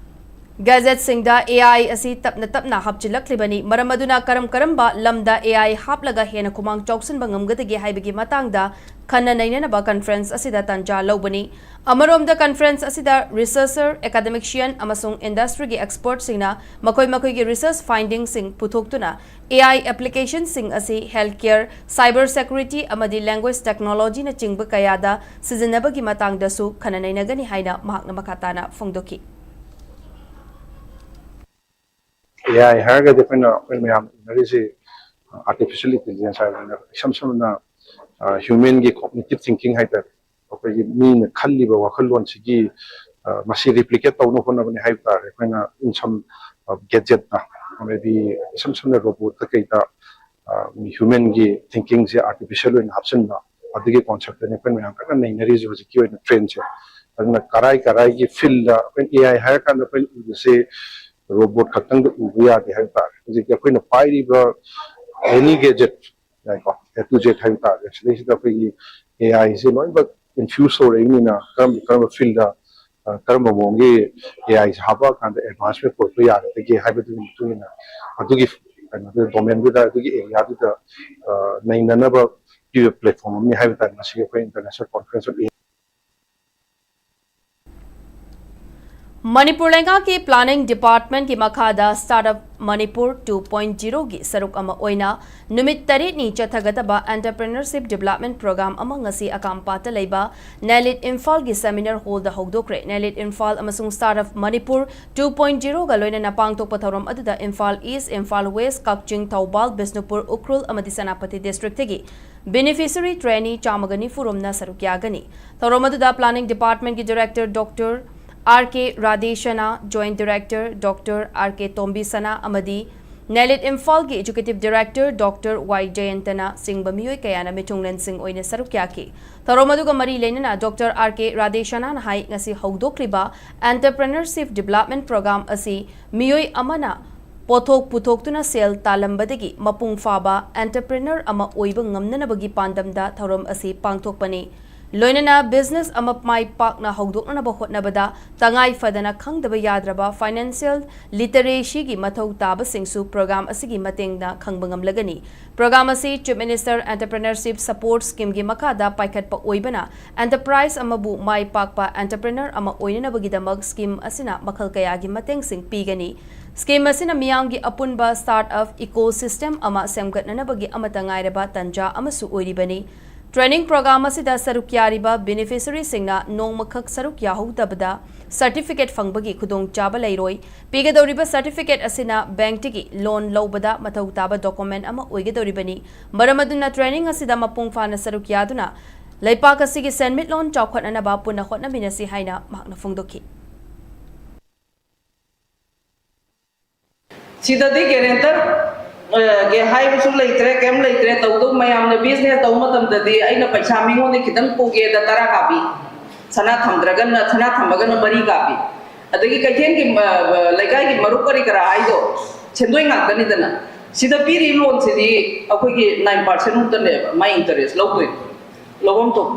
Gadgetsꯁꯤꯡꯗ AI ꯑꯁꯤ ꯇꯞꯅ ꯇꯞꯅ ꯍꯥꯞꯆꯤꯜꯂꯛꯂꯤꯕꯅꯤ꯫ ꯃꯔꯝ ꯑꯗꯨꯅ ꯀꯔꯝ ꯀꯔꯝꯕ ꯂꯝꯗ AI ꯍꯥꯞꯂꯒ ꯍꯦꯟꯅ ꯈꯨꯃꯥꯡ ꯆꯥꯎꯁꯤꯟꯕ ꯉꯝꯒꯗꯒꯦ ꯍꯥꯏꯕꯒꯤ ꯃꯇꯥꯡꯗ ꯈꯟꯅ ꯅꯩꯅꯅꯕ conference ꯑꯁꯤꯗ ꯇꯥꯟꯖꯥ ꯂꯧꯕꯅꯤ꯫ ꯑꯃꯔꯣꯝꯗ conference ꯑꯁꯤꯗ researcher, academician ꯑꯃꯁꯨꯡ industryꯒꯤ expertꯁꯤꯡꯅ ꯃꯈꯣꯏ ꯃꯈꯣꯏꯒꯤ research findingꯁꯤꯡ ꯄꯨꯊꯣꯛꯇꯨꯅ AI applicationꯁꯤꯡ ꯑꯁꯤ healthcare, cyber security ꯑꯃꯗꯤ language technologyꯅꯆꯤꯡꯕ ꯀꯌꯥꯗ ꯁꯤꯖꯤꯟꯅꯕꯒꯤ ꯃꯇꯥꯡꯗꯁꯨ ꯈꯟꯅ ꯅꯩꯅꯒꯅꯤ ꯍꯥꯏꯅ ꯃꯍꯥꯛꯅ ꯃꯈꯥ ꯇꯥꯅ ꯐꯣꯡꯗꯣꯛꯈꯤ꯫ AI ꯍꯥꯏꯔꯒꯗꯤ ꯑꯩꯈꯣꯏꯅ, ꯑꯩꯈꯣꯏ ꯃꯌꯥꯝ ꯎꯅꯔꯤꯁꯤ artificial intelligence ꯍꯥꯏꯕꯅꯤꯅ, ꯏꯁꯝ ꯁꯝꯅ humanꯒꯤ cognitive thinking ꯍꯥꯏꯇꯥꯔꯦ꯫ ꯑꯩꯈꯣꯏꯒꯤ ꯃꯤꯅ ꯈꯜꯂꯤꯕ ꯋꯥꯈꯜꯂꯣꯟꯁꯤꯒꯤ ꯃꯁꯤ replicate ꯇꯧꯅꯕ ꯍꯣꯠꯅꯕꯅꯤ ꯍꯥꯏꯕ ꯇꯥꯔꯦ꯫ ꯑꯩꯈꯣꯏꯅ in some gadgetꯇ, maybe ꯏꯁꯝ ꯁꯝꯅ robotꯇ ꯀꯩꯗ humanꯒꯤ thinkingꯁꯦ artificial ꯑꯣꯏꯅ ꯍꯥꯞꯆꯤꯟꯕ, ꯑꯗꯨꯒꯤ conceptꯇꯅꯤ ꯑꯩꯈꯣꯏ ꯃꯌꯥꯝ ꯀꯟꯅ ꯅꯩꯅꯔꯤꯁꯦ ꯍꯧꯖꯤꯛꯀꯤ ꯑꯣꯏꯅ trendꯁꯦ꯫ ꯑꯗꯨꯅ ꯀꯔꯥꯏ ꯀꯔꯥꯏꯒꯤ fieldꯗ ꯑꯩꯈꯣꯏꯅ AI ꯍꯥꯏꯔꯀꯥꯟꯗ ꯑꯩꯈꯣꯏꯅ ꯎꯕꯁꯦ robot ꯈꯛꯇꯪꯗ ꯎꯕ ꯌꯥꯗꯦ ꯍꯥꯏꯕ ꯇꯥꯔꯦ꯫ ꯍꯧꯖꯤꯛꯇꯤ ꯑꯩꯈꯣꯏꯅ ꯄꯥꯏꯔꯤꯕ any gadget, ꯌꯥꯏꯀꯣ, A to Z ꯍꯥꯏꯕ ꯇꯥꯔꯦ, ꯁꯤꯗꯩꯁꯤꯗ ꯑꯩꯈꯣꯏꯒꯤ AIꯁꯦ ꯂꯣꯏꯅꯃꯛ infuse ꯇꯧꯔꯛꯏꯅꯤꯅ ꯀꯔꯝꯕ ꯀꯔꯝꯕ fieldꯗ ꯀꯔꯝꯕ ꯃꯑꯣꯡꯒꯤ AIꯁꯦ ꯍꯥꯞꯄꯛꯑꯀꯥꯟꯗ advancement ꯄꯨꯔꯛꯄ ꯌꯥꯒꯗꯒꯦ ꯍꯥꯏꯕꯗꯨꯒꯤ ꯃꯇꯨꯡ ꯏꯟꯅ ꯑꯗꯨꯒꯤ ꯀꯩꯅꯣꯗꯨꯗ, domainꯗꯨꯗ, ꯑꯗꯨꯒꯤ areaꯗꯨꯗ ꯅꯩꯅꯅꯕ ꯄꯤꯕ platform ꯑꯃꯅꯤ ꯍꯥꯏꯕ ꯇꯥꯔꯦ꯫ ꯃꯁꯤꯒꯤ ꯑꯩꯈꯣꯏ International Conference of AI꯫ Manipur ꯂꯩꯉꯥꯛꯀꯤ planning departmentꯀꯤ ꯃꯈꯥꯗ Startup Manipur two point zeroꯒꯤ ꯁꯔꯨꯛ ꯑꯃ ꯑꯣꯏꯅ ꯅꯨꯃꯤꯠ ꯇꯔꯦꯠꯅꯤ ꯆꯠꯊꯒꯗꯕ entrepreneurship development program ꯑꯃ ꯉꯁꯤ ꯑꯀꯥꯝꯄꯥꯠꯇ ꯂꯩꯕ ꯅꯦꯂꯤꯠ ꯏꯝꯐꯥꯜꯒꯤ seminar hallꯗ ꯍꯧꯗꯣꯛꯈ꯭ꯔꯦ꯫ ꯅꯦꯂꯤꯠ ꯏꯝꯐꯥꯜ ꯑꯃꯁꯨꯡ Startup Manipur two point zeroꯒ ꯂꯣꯏꯅꯅ ꯄꯥꯡꯊꯣꯛꯄ ꯊꯧꯔꯝ ꯑꯗꯨꯗ ꯏꯝꯐꯥꯜ East, ꯏꯝꯐꯥꯜ West, ꯀꯛꯆꯤꯡ, ꯊꯧꯕꯥꯜ, ꯕꯤꯁꯅꯨꯄꯨꯔ, ꯎꯈ꯭ꯔꯨꯜ ꯑꯃꯗꯤ ꯁꯦꯅꯥꯄꯇꯤ districtꯇꯒꯤ beneficiary trainee ꯆꯥꯝꯃꯒ ꯅꯤꯐꯨ ꯔꯣꯝꯅ ꯁꯔꯨꯛ ꯌꯥꯒꯅꯤ꯫ ꯊꯧꯔꯝ ꯑꯗꯨꯗ planning departmentꯀꯤ director Doctor R K ꯔꯥꯙꯦꯁ꯭ꯌꯥꯅ, joint director Doctor R K ꯇꯣꯝꯕꯤꯁꯅꯥ ꯑꯃꯗꯤ ꯅꯦꯂꯤꯠ ꯏꯝꯐꯥꯜꯒꯤ executive director Doctor ꯋꯥꯏ ꯖꯌꯟꯇꯅ ꯆꯤꯡꯕ ꯃꯤꯑꯣꯏ ꯀꯌꯥꯅ ꯃꯤꯊꯨꯡꯂꯦꯟꯁꯤꯡ ꯑꯣꯏꯅ ꯁꯔꯨꯛ ꯌꯥꯈꯤ꯫ ꯊꯧꯔꯝ ꯑꯗꯨꯒ ꯃꯔꯤ ꯂꯩꯅꯅ Doctor R K ꯔꯥꯙꯦꯁ꯭ꯌꯥꯅꯅ ꯍꯥꯏ, ꯉꯁꯤ ꯍꯧꯗꯣꯛꯂꯤꯕ entrepreneurship development program ꯑꯁꯤ ꯃꯤꯑꯣꯏ ꯑꯃꯅ ꯄꯣꯠꯊꯣꯛ ꯄꯨꯊꯣꯛꯇꯨꯅ ꯁꯦꯜ ꯇꯥꯜꯂꯝꯕꯗꯒꯤ ꯃꯄꯨꯡ ꯐꯥꯕ entrepreneur ꯑꯃ ꯑꯣꯏꯕ ꯉꯝꯅꯅꯕꯒꯤ ꯄꯥꯟꯗꯝꯗ ꯊꯧꯔꯝ ꯑꯁꯤ ꯄꯥꯡꯊꯣꯛꯄꯅꯤ꯫ ꯂꯣꯏꯅꯅ business ꯑꯃ ꯃꯥꯏ ꯄꯥꯛꯅ ꯍꯧꯗꯣꯛꯅꯅꯕ ꯍꯣꯠꯅꯕꯗ ꯇꯉꯥꯏ ꯐꯗꯅ ꯈꯪꯗꯕ ꯌꯥꯗ꯭ꯔꯕ financial literacyꯒꯤ ꯃꯊꯧ ꯇꯥꯕꯁꯤꯡꯁꯨ program ꯑꯁꯤꯒꯤ ꯃꯇꯦꯡꯅ ꯈꯪꯕ ꯉꯝꯂꯒꯅꯤ꯫ Program ꯑꯁꯤ Chief Minister Entrepreneurship Support Schemeꯒꯤ ꯃꯈꯥꯗ ꯄꯥꯏꯈꯠꯄ ꯑꯣꯏꯕꯅ, enterprise ꯑꯃꯕꯨ ꯃꯥꯏ ꯄꯥꯛꯄ entrepreneur ꯑꯃ ꯑꯣꯏꯅꯅꯕꯒꯤꯗꯃꯛ scheme ꯑꯁꯤꯅ ꯃꯈꯜ ꯀꯌꯥꯒꯤ ꯃꯇꯦꯡꯁꯤꯡ ꯄꯤꯒꯅꯤ꯫ Scheme ꯑꯁꯤꯅ ꯃꯤꯌꯥꯝꯒꯤ ꯑꯄꯨꯟꯕ startup ecosystem ꯑꯃ ꯁꯦꯝꯒꯠꯅꯅꯕꯒꯤ ꯑꯃꯠꯇ ꯉꯥꯏꯔꯕ ꯇꯥꯟꯖꯥ ꯑꯃꯁꯨ ꯑꯣꯏꯔꯤꯕꯅꯤ꯫ Training program ꯑꯁꯤꯗ ꯁꯔꯨꯛ ꯌꯥꯔꯤꯕ beneficiaryꯁꯤꯡꯅ ꯅꯣꯡꯃꯈꯛ ꯁꯔꯨꯛ ꯌꯥꯍꯧꯗꯕꯗ certificate ꯐꯪꯕꯒꯤ ꯈꯨꯗꯣꯡꯆꯥꯕ ꯂꯩꯔꯣꯏ꯫ ꯄꯤꯒꯗꯧꯔꯤꯕ certificate ꯑꯁꯤꯅ bankꯇꯒꯤ loan ꯂꯧꯕꯗ ꯃꯊꯧ ꯇꯥꯕ document ꯑꯃ ꯑꯣꯏꯒꯗꯧꯔꯤꯕꯅꯤ꯫ ꯃꯔꯝ ꯑꯗꯨꯅ training ꯑꯁꯤꯗ ꯃꯄꯨꯡ ꯐꯥꯅ ꯁꯔꯨꯛ ꯌꯥꯗꯨꯅ ꯂꯩꯄꯥꯛ ꯑꯁꯤꯒꯤ ꯁꯦꯟꯃꯤꯠꯂꯣꯟ ꯆꯥꯎꯈꯠꯅꯅꯕ ꯄꯨꯟꯅ ꯍꯣꯠꯅꯃꯤꯟꯅꯁꯤ ꯍꯥꯏꯅ ꯃꯍꯥꯛꯅ ꯐꯣꯡꯗꯣꯛꯈꯤ꯫ ꯁꯤꯗꯗꯤ guarantor, ꯑ, ꯒꯤ ꯍꯥꯏꯕꯁꯨ ꯂꯩꯇ꯭ꯔꯦ, ꯀꯩꯝ ꯂꯩꯇ꯭ꯔꯦ꯫ ꯇꯧꯗꯧ ꯃꯌꯥꯝꯅ business ꯇꯧꯕ ꯃꯇꯝꯗꯗꯤ ꯑꯩꯅ ꯄꯩꯁꯥ ꯃꯤꯉꯣꯟꯗ ꯈꯤꯇꯪ ꯄꯨꯒꯦꯗ ꯇꯔꯥ ꯀꯥꯞꯄꯤ, ꯁꯅꯥ ꯊꯝꯗ꯭ꯔꯒꯅ, ꯁꯅꯥ ꯊꯝꯃꯒꯅ ꯃꯔꯤ ꯀꯥꯞꯄꯤ꯫ ꯑꯗꯒꯤ ꯀꯩꯊꯦꯜꯒꯤ, ꯑ, ꯑ, ꯂꯩꯀꯥꯏꯒꯤ ꯃꯔꯨꯞ ꯀꯔꯤ ꯀꯔꯥ ꯍꯥꯏꯗꯣ ꯁꯦꯟꯗꯣꯏ ꯉꯥꯛꯇꯅꯤꯗꯅ꯫ ꯁꯤꯗ ꯄꯤꯔꯤ loanꯁꯤꯗꯤ ꯑꯩꯈꯣꯏꯒꯤ nine percent ꯃꯨꯛꯇꯅꯦꯕ ꯃꯥꯏ interest ꯂꯧꯗꯣꯏꯗꯣ꯫ ꯂꯧꯐꯝ ꯊꯣꯛꯄ꯫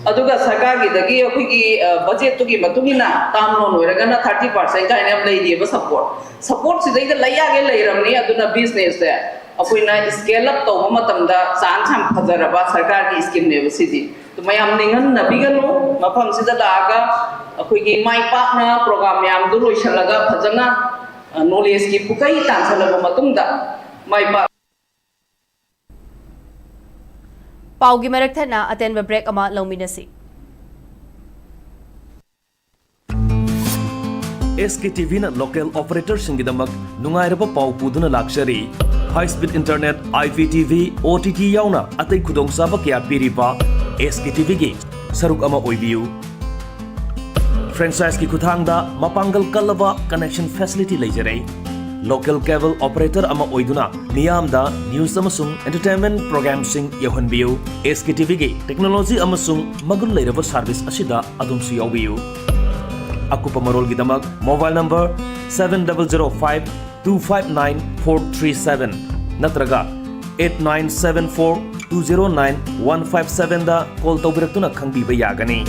ꯑꯗꯨꯒ ꯁꯔꯀꯥꯔꯒꯤꯗꯒꯤ ꯑꯩꯈꯣꯏꯒꯤ, ꯑ, budgetꯇꯨꯒꯤ ꯃꯇꯨꯡ ꯏꯟꯅ term loan ꯑꯣꯏꯔꯒꯅ thirty percent ꯀꯥꯏꯅ ꯌꯥꯝ ꯂꯩꯔꯤꯑꯕ support꯫ Support ꯁꯤꯗꯩꯗ ꯂꯩ ꯌꯥꯒꯦ ꯂꯩꯔꯝꯅꯤ, ꯑꯗꯨꯅ businessꯁꯦ ꯑꯩꯈꯣꯏꯅ scale up ꯇꯧꯕ ꯃꯇꯝꯗ chance ꯌꯥꯝ ꯐꯖꯔꯕ ꯁꯔꯀꯥꯔꯒꯤ schemeꯅꯦꯕ ꯁꯤꯗꯤ꯫ ꯑꯗꯨ ꯃꯌꯥꯝ ꯅꯤꯡꯍꯟꯅꯕꯤꯒꯅꯨ, ꯃꯐꯝꯁꯤꯗ ꯂꯥꯛꯑꯒ ꯑꯩꯈꯣꯏꯒꯤ ꯃꯥꯏ ꯄꯥꯛꯅ program ꯃꯌꯥꯝꯗꯨ ꯂꯣꯏꯁꯤꯜꯂꯒ ꯐꯖꯅ, ꯑ, knowledgeꯀꯤ ꯄꯨꯈꯩ ꯇꯥꯟꯁꯤꯜꯂꯕ ꯃꯇꯨꯡꯗ ꯃꯥꯏ ꯄꯥꯛ ꯄꯥꯎꯒꯤ ꯃꯔꯛ ꯊꯠꯅ ꯑꯇꯦꯟꯕ break ꯑꯃ ꯂꯧꯃꯤꯟꯅꯁꯤ꯫ SKTVꯅ local operatorꯁꯤꯡꯒꯤꯗꯃꯛ ꯅꯨꯡꯉꯥꯏꯔꯕ ꯄꯥꯎ ꯄꯨꯗꯨꯅ ꯂꯥꯛꯆꯔꯤ꯫ High speed internet, IPTV, OTT ꯌꯥꯎꯅ ꯑꯇꯩ ꯈꯨꯗꯣꯡꯆꯥꯕ ꯀꯌꯥ ꯄꯤꯔꯤꯕ SKTVꯒꯤ ꯁꯔꯨꯛ ꯑꯃ ꯑꯣꯏꯕꯤꯌꯨ꯫ Franchiseꯀꯤ ꯈꯨꯠꯊꯥꯡꯗ ꯃꯄꯥꯡꯒꯜ ꯀꯜꯂꯕ connection facility ꯂꯩꯖꯔꯦ꯫ Local cable operator ꯑꯃ ꯑꯣꯏꯗꯨꯅ ꯃꯤꯌꯥꯝꯗ news ꯑꯃꯁꯨꯡ entertainment programꯁꯤꯡ ꯌꯧꯍꯟꯕꯤꯌꯨ꯫ SKTVꯒꯤ technology ꯑꯃꯁꯨꯡ ꯃꯒꯨꯟ ꯂꯩꯔꯕ service ꯑꯁꯤꯗ ꯑꯗꯣꯝꯁꯨ ꯌꯥꯎꯕꯤꯌꯨ꯫ ꯑꯀꯨꯞꯄ ꯃꯔꯣꯜꯒꯤꯗꯃꯛ mobile number seven double zero five two five nine four three seven ꯅꯠꯇ꯭ꯔꯒ eight nine seven four two zero nine one five seven ꯗ call ꯇꯧꯕꯤꯔꯛꯇꯨꯅ ꯈꯪꯕꯤꯕ ꯌꯥꯒꯅꯤ꯫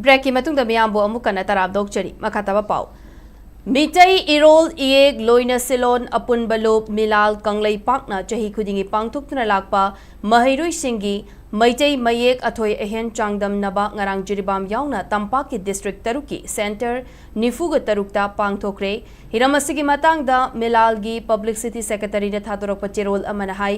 Break ꯀꯤ ꯃꯇꯨꯡꯗ ꯃꯤꯌꯥꯝꯕꯨ ꯑꯃꯨꯛ ꯍꯟꯅ ꯇꯔꯥꯝꯅ ꯑꯣꯛꯆꯔꯤ꯫ ꯃꯈꯥ ꯇꯥꯕ ꯄꯥꯎ꯫ ꯃꯤꯇꯩ ꯏꯔꯣꯜ ꯏꯌꯦꯛ ꯂꯣꯏꯅ ꯁꯤꯂꯣꯟ ꯑꯄꯨꯟꯕ ꯂꯨꯞ ꯃꯤꯂꯥꯜ ꯀꯪꯂꯩꯄꯥꯛꯅ ꯆꯍꯤ ꯈꯨꯗꯤꯡꯒꯤ ꯄꯥꯡꯊꯣꯛꯇꯨꯅ ꯂꯥꯛꯄ ꯃꯍꯩꯔꯣꯏꯁꯤꯡꯒꯤ ꯃꯩꯇꯩ ꯃꯌꯦꯛ ꯑꯊꯣꯏ ꯑꯍꯦꯟ ꯆꯥꯡꯗꯝꯅꯕ ꯉꯔꯥꯡ ꯖꯤꯔꯤꯕꯥꯝ ꯌꯥꯎꯅ ꯇꯝꯄꯥꯛꯀꯤ district ꯇꯔꯨꯛꯀꯤ centre ꯅꯤꯐꯨꯒ ꯇꯔꯨꯛꯇ ꯄꯥꯡꯊꯣꯛꯈ꯭ꯔꯦ꯫ ꯍꯤꯔꯝ ꯑꯁꯤꯒꯤ ꯃꯇꯥꯡꯗ ꯃꯤꯂꯥꯜꯒꯤ publicity secretary ꯅ ꯊꯥꯗꯣꯔꯛꯄ ꯆꯦꯔꯣꯜ ꯑꯃꯅ ꯍꯥꯏ,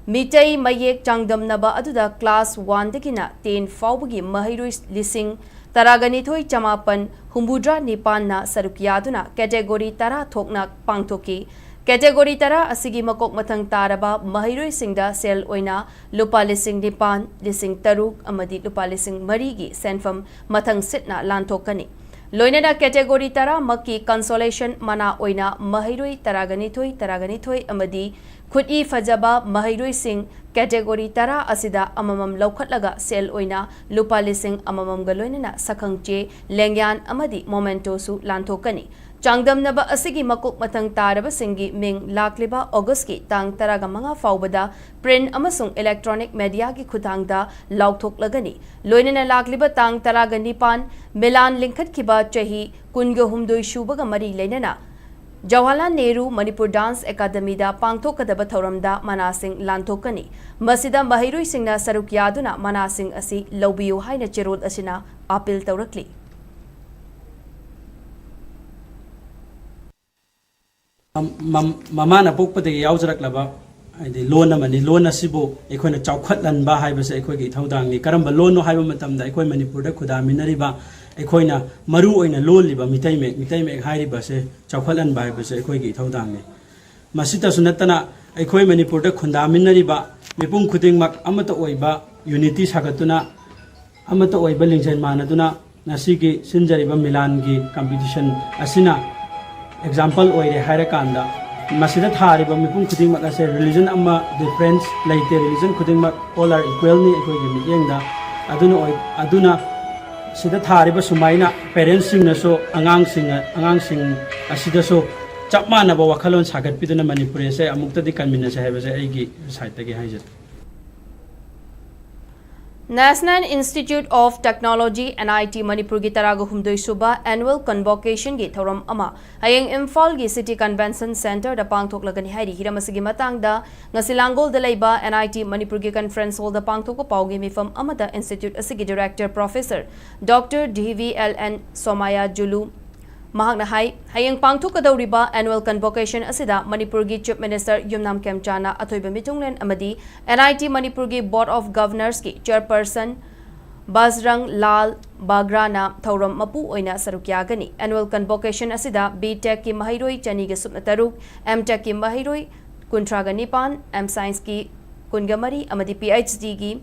ꯃꯤꯇꯩ ꯃꯌꯦꯛ ꯆꯥꯡꯗꯝꯅꯕ ꯑꯗꯨꯗ class one ꯗꯒꯤꯅ ten ꯐꯥꯎꯕꯒꯤ ꯃꯍꯩꯔꯣꯏ ꯂꯤꯁꯤꯡ ꯇꯔꯥꯒ ꯅꯤꯊꯣꯏ ꯆꯃꯥꯄꯟ ꯍꯨꯝꯐꯨꯇꯔꯥ ꯅꯤꯄꯥꯟꯅ ꯁꯔꯨꯛ ꯌꯥꯗꯨꯅ category ꯇꯔꯥ ꯊꯣꯛꯅ ꯄꯥꯡꯊꯣꯛꯈꯤ꯫ Category ꯇꯔꯥ ꯑꯁꯤꯒꯤ ꯃꯀꯣꯛ ꯃꯊꯪ ꯇꯥꯔꯕ ꯃꯍꯩꯔꯣꯏꯁꯤꯡꯗ ꯁꯦꯜ ꯑꯣꯏꯅ ꯂꯨꯄꯥ ꯂꯤꯁꯤꯡ ꯅꯤꯄꯥꯟ, ꯂꯤꯁꯤꯡ ꯇꯔꯨꯛ ꯑꯃꯗꯤ ꯂꯨꯄꯥ ꯂꯤꯁꯤꯡ ꯃꯔꯤꯒꯤ ꯁꯦꯟꯐꯝ ꯃꯊꯪ ꯁꯤꯠꯅ ꯂꯥꯟꯊꯣꯛꯀꯅꯤ꯫ ꯂꯣꯏꯅꯅ category ꯇꯔꯥ ꯃꯛꯀꯤ consolation ꯃꯅꯥ ꯑꯣꯏꯅ ꯃꯍꯩꯔꯣꯏ ꯇꯔꯥꯒ ꯅꯤꯊꯣꯏ, ꯇꯔꯥꯒ ꯅꯤꯊꯣꯏ ꯑꯃꯗꯤ ꯈꯨꯠꯏ ꯐꯖꯕ ꯃꯍꯩꯔꯣꯏꯁꯤꯡ category ꯇꯔꯥ ꯑꯁꯤꯗ ꯑꯃꯃꯝ ꯂꯧꯈꯠꯂꯒ ꯁꯦꯜ ꯑꯣꯏꯅ ꯂꯨꯄꯥ ꯂꯤꯁꯤꯡ ꯑꯃꯃꯝꯒ ꯂꯣꯏꯅꯅ ꯁꯛꯈꯪꯆꯦ, ꯂꯦꯡꯌꯥꯟ ꯑꯃꯗꯤ mementoꯁꯨ ꯂꯥꯟꯊꯣꯛꯀꯅꯤ꯫ ꯆꯥꯡꯗꯝꯅꯕ ꯑꯁꯤꯒꯤ ꯃꯀꯣꯛ ꯃꯊꯪ ꯇꯥꯔꯕꯁꯤꯡꯒꯤ ꯃꯤꯡ ꯂꯥꯛꯂꯤꯕ Augustꯀꯤ ꯇꯥꯡ ꯇꯔꯥꯒ ꯃꯉꯥ ꯐꯥꯎꯕꯗ print ꯑꯃꯁꯨꯡ electronic mediaꯒꯤ ꯈꯨꯠꯊꯥꯡꯗ ꯂꯥꯎꯊꯣꯛꯂꯒꯅꯤ꯫ ꯂꯣꯏꯅꯅ ꯂꯥꯛꯂꯤꯕ ꯇꯥꯡ ꯇꯔꯥꯒ ꯅꯤꯄꯥꯟ, ꯃꯤꯂꯥꯟ ꯂꯤꯡꯈꯠꯈꯤꯕ ꯆꯍꯤ ꯀꯨꯟꯒ ꯍꯨꯝꯗꯣꯏ ꯁꯨꯕꯒ ꯃꯔꯤ ꯂꯩꯅꯅ ꯖꯋꯥꯍꯔꯂꯥꯜ ꯅꯦꯍꯔꯨ ꯃꯅꯤꯄꯨꯔ dance academyꯗ ꯄꯥꯡꯊꯣꯛꯀꯗꯕ ꯊꯧꯔꯝꯗ ꯃꯅꯥꯁꯤꯡ ꯂꯥꯟꯊꯣꯛꯀꯅꯤ꯫ ꯃꯁꯤꯗ ꯃꯍꯩꯔꯣꯏꯁꯤꯡꯅ ꯁꯔꯨꯛ ꯌꯥꯗꯨꯅ ꯃꯅꯥꯁꯤꯡ ꯑꯁꯤ ꯂꯧꯕꯤꯌꯨ ꯍꯥꯏꯅ ꯆꯦꯔꯣꯜ ꯑꯁꯤꯅ appeal ꯇꯧꯔꯛꯂꯤ꯫ ꯃꯝ-, ꯃꯝ-, ꯃꯃꯥꯅ ꯄꯣꯛꯄꯗꯒꯤ ꯌꯥꯎꯖꯔꯛꯂꯕ ꯍꯥꯏꯗꯤ ꯂꯣꯟ ꯑꯃꯅꯤ꯫ ꯂꯣꯟ ꯑꯁꯤꯕꯨ ꯑꯩꯈꯣꯏꯅ ꯆꯥꯎꯈꯠꯍꯟꯕ ꯍꯥꯏꯕꯁꯦ ꯑꯩꯈꯣꯏꯒꯤ ꯏꯊꯧꯗꯥꯡꯅꯤ꯫ ꯀꯔꯝꯕ ꯂꯣꯟꯅꯣ ꯍꯥꯏꯕ ꯃꯇꯝꯗ ꯑꯩꯈꯣꯏ ꯃꯅꯤꯄꯨꯔꯗ ꯈꯨꯟꯗꯥꯃꯤꯟꯅꯔꯤꯕ ꯑꯩꯈꯣꯏꯅ ꯃꯔꯨ ꯑꯣꯏꯅ ꯂꯣꯜꯂꯤꯕ ꯃꯤꯇꯩ ꯃꯌꯦꯛ, ꯃꯤꯇꯩ ꯃꯌꯦꯛ ꯍꯥꯏꯔꯤꯕ ꯑꯁꯦ ꯆꯥꯎꯈꯠꯍꯟꯕ ꯍꯥꯏꯕꯁꯦ ꯑꯩꯈꯣꯏꯒꯤ ꯏꯊꯧꯗꯥꯡꯅꯤ꯫ ꯃꯁꯤꯇꯁꯨ ꯅꯠꯇꯅ ꯑꯩꯈꯣꯏ ꯃꯅꯤꯄꯨꯔꯗ ꯈꯨꯟꯗꯥꯃꯤꯟꯅꯔꯤꯕ ꯃꯤꯄꯨꯝ ꯈꯨꯗꯤꯡꯃꯛ ꯑꯃꯠꯇ ꯑꯣꯏꯕ unity ꯁꯥꯒꯠꯇꯨꯅ ꯑꯃꯠꯇ ꯑꯣꯏꯕ ꯂꯤꯡꯖꯦꯜ ꯃꯥꯟꯅꯗꯨꯅ ꯉꯁꯤꯒꯤ ꯁꯤꯟꯖꯔꯤꯕ ꯃꯤꯂꯥꯟꯒꯤ competition ꯑꯁꯤꯅ example ꯑꯣꯏꯔꯦ ꯍꯥꯏꯔꯀꯥꯟꯗ ꯃꯁꯤꯗ ꯊꯥꯔꯤꯕ ꯃꯤꯄꯨꯝ ꯈꯨꯗꯤꯡꯃꯛ ꯑꯁꯦ religion ꯑꯃ difference ꯂꯩꯇꯦ꯫ Religion ꯈꯨꯗꯤꯡꯃꯛ all are equalꯅꯤ ꯑꯩꯈꯣꯏꯒꯤ ꯃꯤꯠꯌꯦꯡꯗ꯫ ꯑꯗꯨꯅ ꯑꯣꯏ-, ꯑꯗꯨꯅ ꯁꯤꯗ ꯊꯥꯔꯤꯕ ꯁꯨꯃꯥꯏꯅ parentsꯁꯤꯡꯅꯁꯨ ꯑꯉꯥꯡꯁꯤꯡ, ꯑꯉꯥꯡꯁꯤꯡ ꯑꯁꯤꯗꯁꯨ ꯆꯞ ꯃꯥꯟꯅꯕ ꯋꯥꯈꯜꯂꯣꯟ ꯁꯥꯒꯠꯄꯤꯗꯨꯅ ꯃꯅꯤꯄꯨꯔꯤꯁꯦ ꯑꯃꯨꯛꯇꯗꯤ ꯀꯟꯃꯤꯟꯅꯁꯦ ꯍꯥꯏꯕꯁꯦ ꯑꯩꯒꯤ ꯁꯥꯏꯠꯇꯒꯤ ꯍꯥꯏꯖꯔꯤ꯫ National Institute of Technology, N I T, ꯃꯅꯤꯄꯨꯔꯒꯤ ꯇꯔꯥꯒ ꯍꯨꯝꯗꯣꯏ ꯁꯨꯕ Annual Convocationꯒꯤ ꯊꯧꯔꯝ ꯑꯃ ꯍꯌꯦꯡ ꯏꯝꯐꯥꯜꯒꯤ City Convention Centreꯗ ꯄꯥꯡꯊꯣꯛꯂꯒꯅꯤ ꯍꯥꯏꯔꯤ꯫ ꯍꯤꯔꯝ ꯑꯁꯤꯒꯤ ꯃꯇꯥꯡꯗ ꯉꯁꯤ ꯂꯥꯡꯒꯣꯜꯗ ꯂꯩꯕ N I T ꯃꯅꯤꯄꯨꯔꯒꯤ Conference Hallꯗ ꯄꯥꯡꯊꯣꯛꯄ ꯄꯥꯎꯒꯤ ꯃꯤꯐꯝ ꯑꯃꯗ Institute ꯑꯁꯤꯒꯤ Director Professor Doctor D V L N Somaya Julu ꯃꯍꯥꯛꯅ ꯍꯥꯏ, ꯍꯌꯦꯡ ꯄꯥꯡꯊꯣꯛꯀꯗꯧꯔꯤꯕ Annual Convocation ꯑꯁꯤꯗ ꯃꯅꯤꯄꯨꯔꯒꯤ Chief Minister ꯌꯨꯝꯅꯥꯝ ꯈꯦꯝꯆꯥꯅ ꯑꯊꯣꯏꯕ ꯃꯤꯊꯨꯡꯂꯦꯟ ꯑꯃꯗꯤ N I T ꯃꯅꯤꯄꯨꯔꯒꯤ Board of Governorsꯀꯤ Chairperson ꯕꯖꯔꯪ ꯂꯥꯜ ꯕꯥꯒ꯭ꯔꯥꯅ ꯊꯧꯔꯝ ꯃꯄꯨ ꯑꯣꯏꯅ ꯁꯔꯨꯛ ꯌꯥꯒꯅꯤ꯫ Annual Convocation ꯑꯁꯤꯗ B Techꯀꯤ ꯃꯍꯩꯔꯣꯏ ꯆꯅꯤꯒ ꯁꯨꯞꯅ ꯇꯔꯨꯛ, M Techꯀꯤ ꯃꯍꯩꯔꯣꯏ ꯀꯨꯟꯊ꯭ꯔꯥꯒ ꯅꯤꯄꯥꯟ, M Scienceꯀꯤ ꯀꯨꯟꯒ ꯃꯔꯤ ꯑꯃꯗꯤ PhDꯒꯤ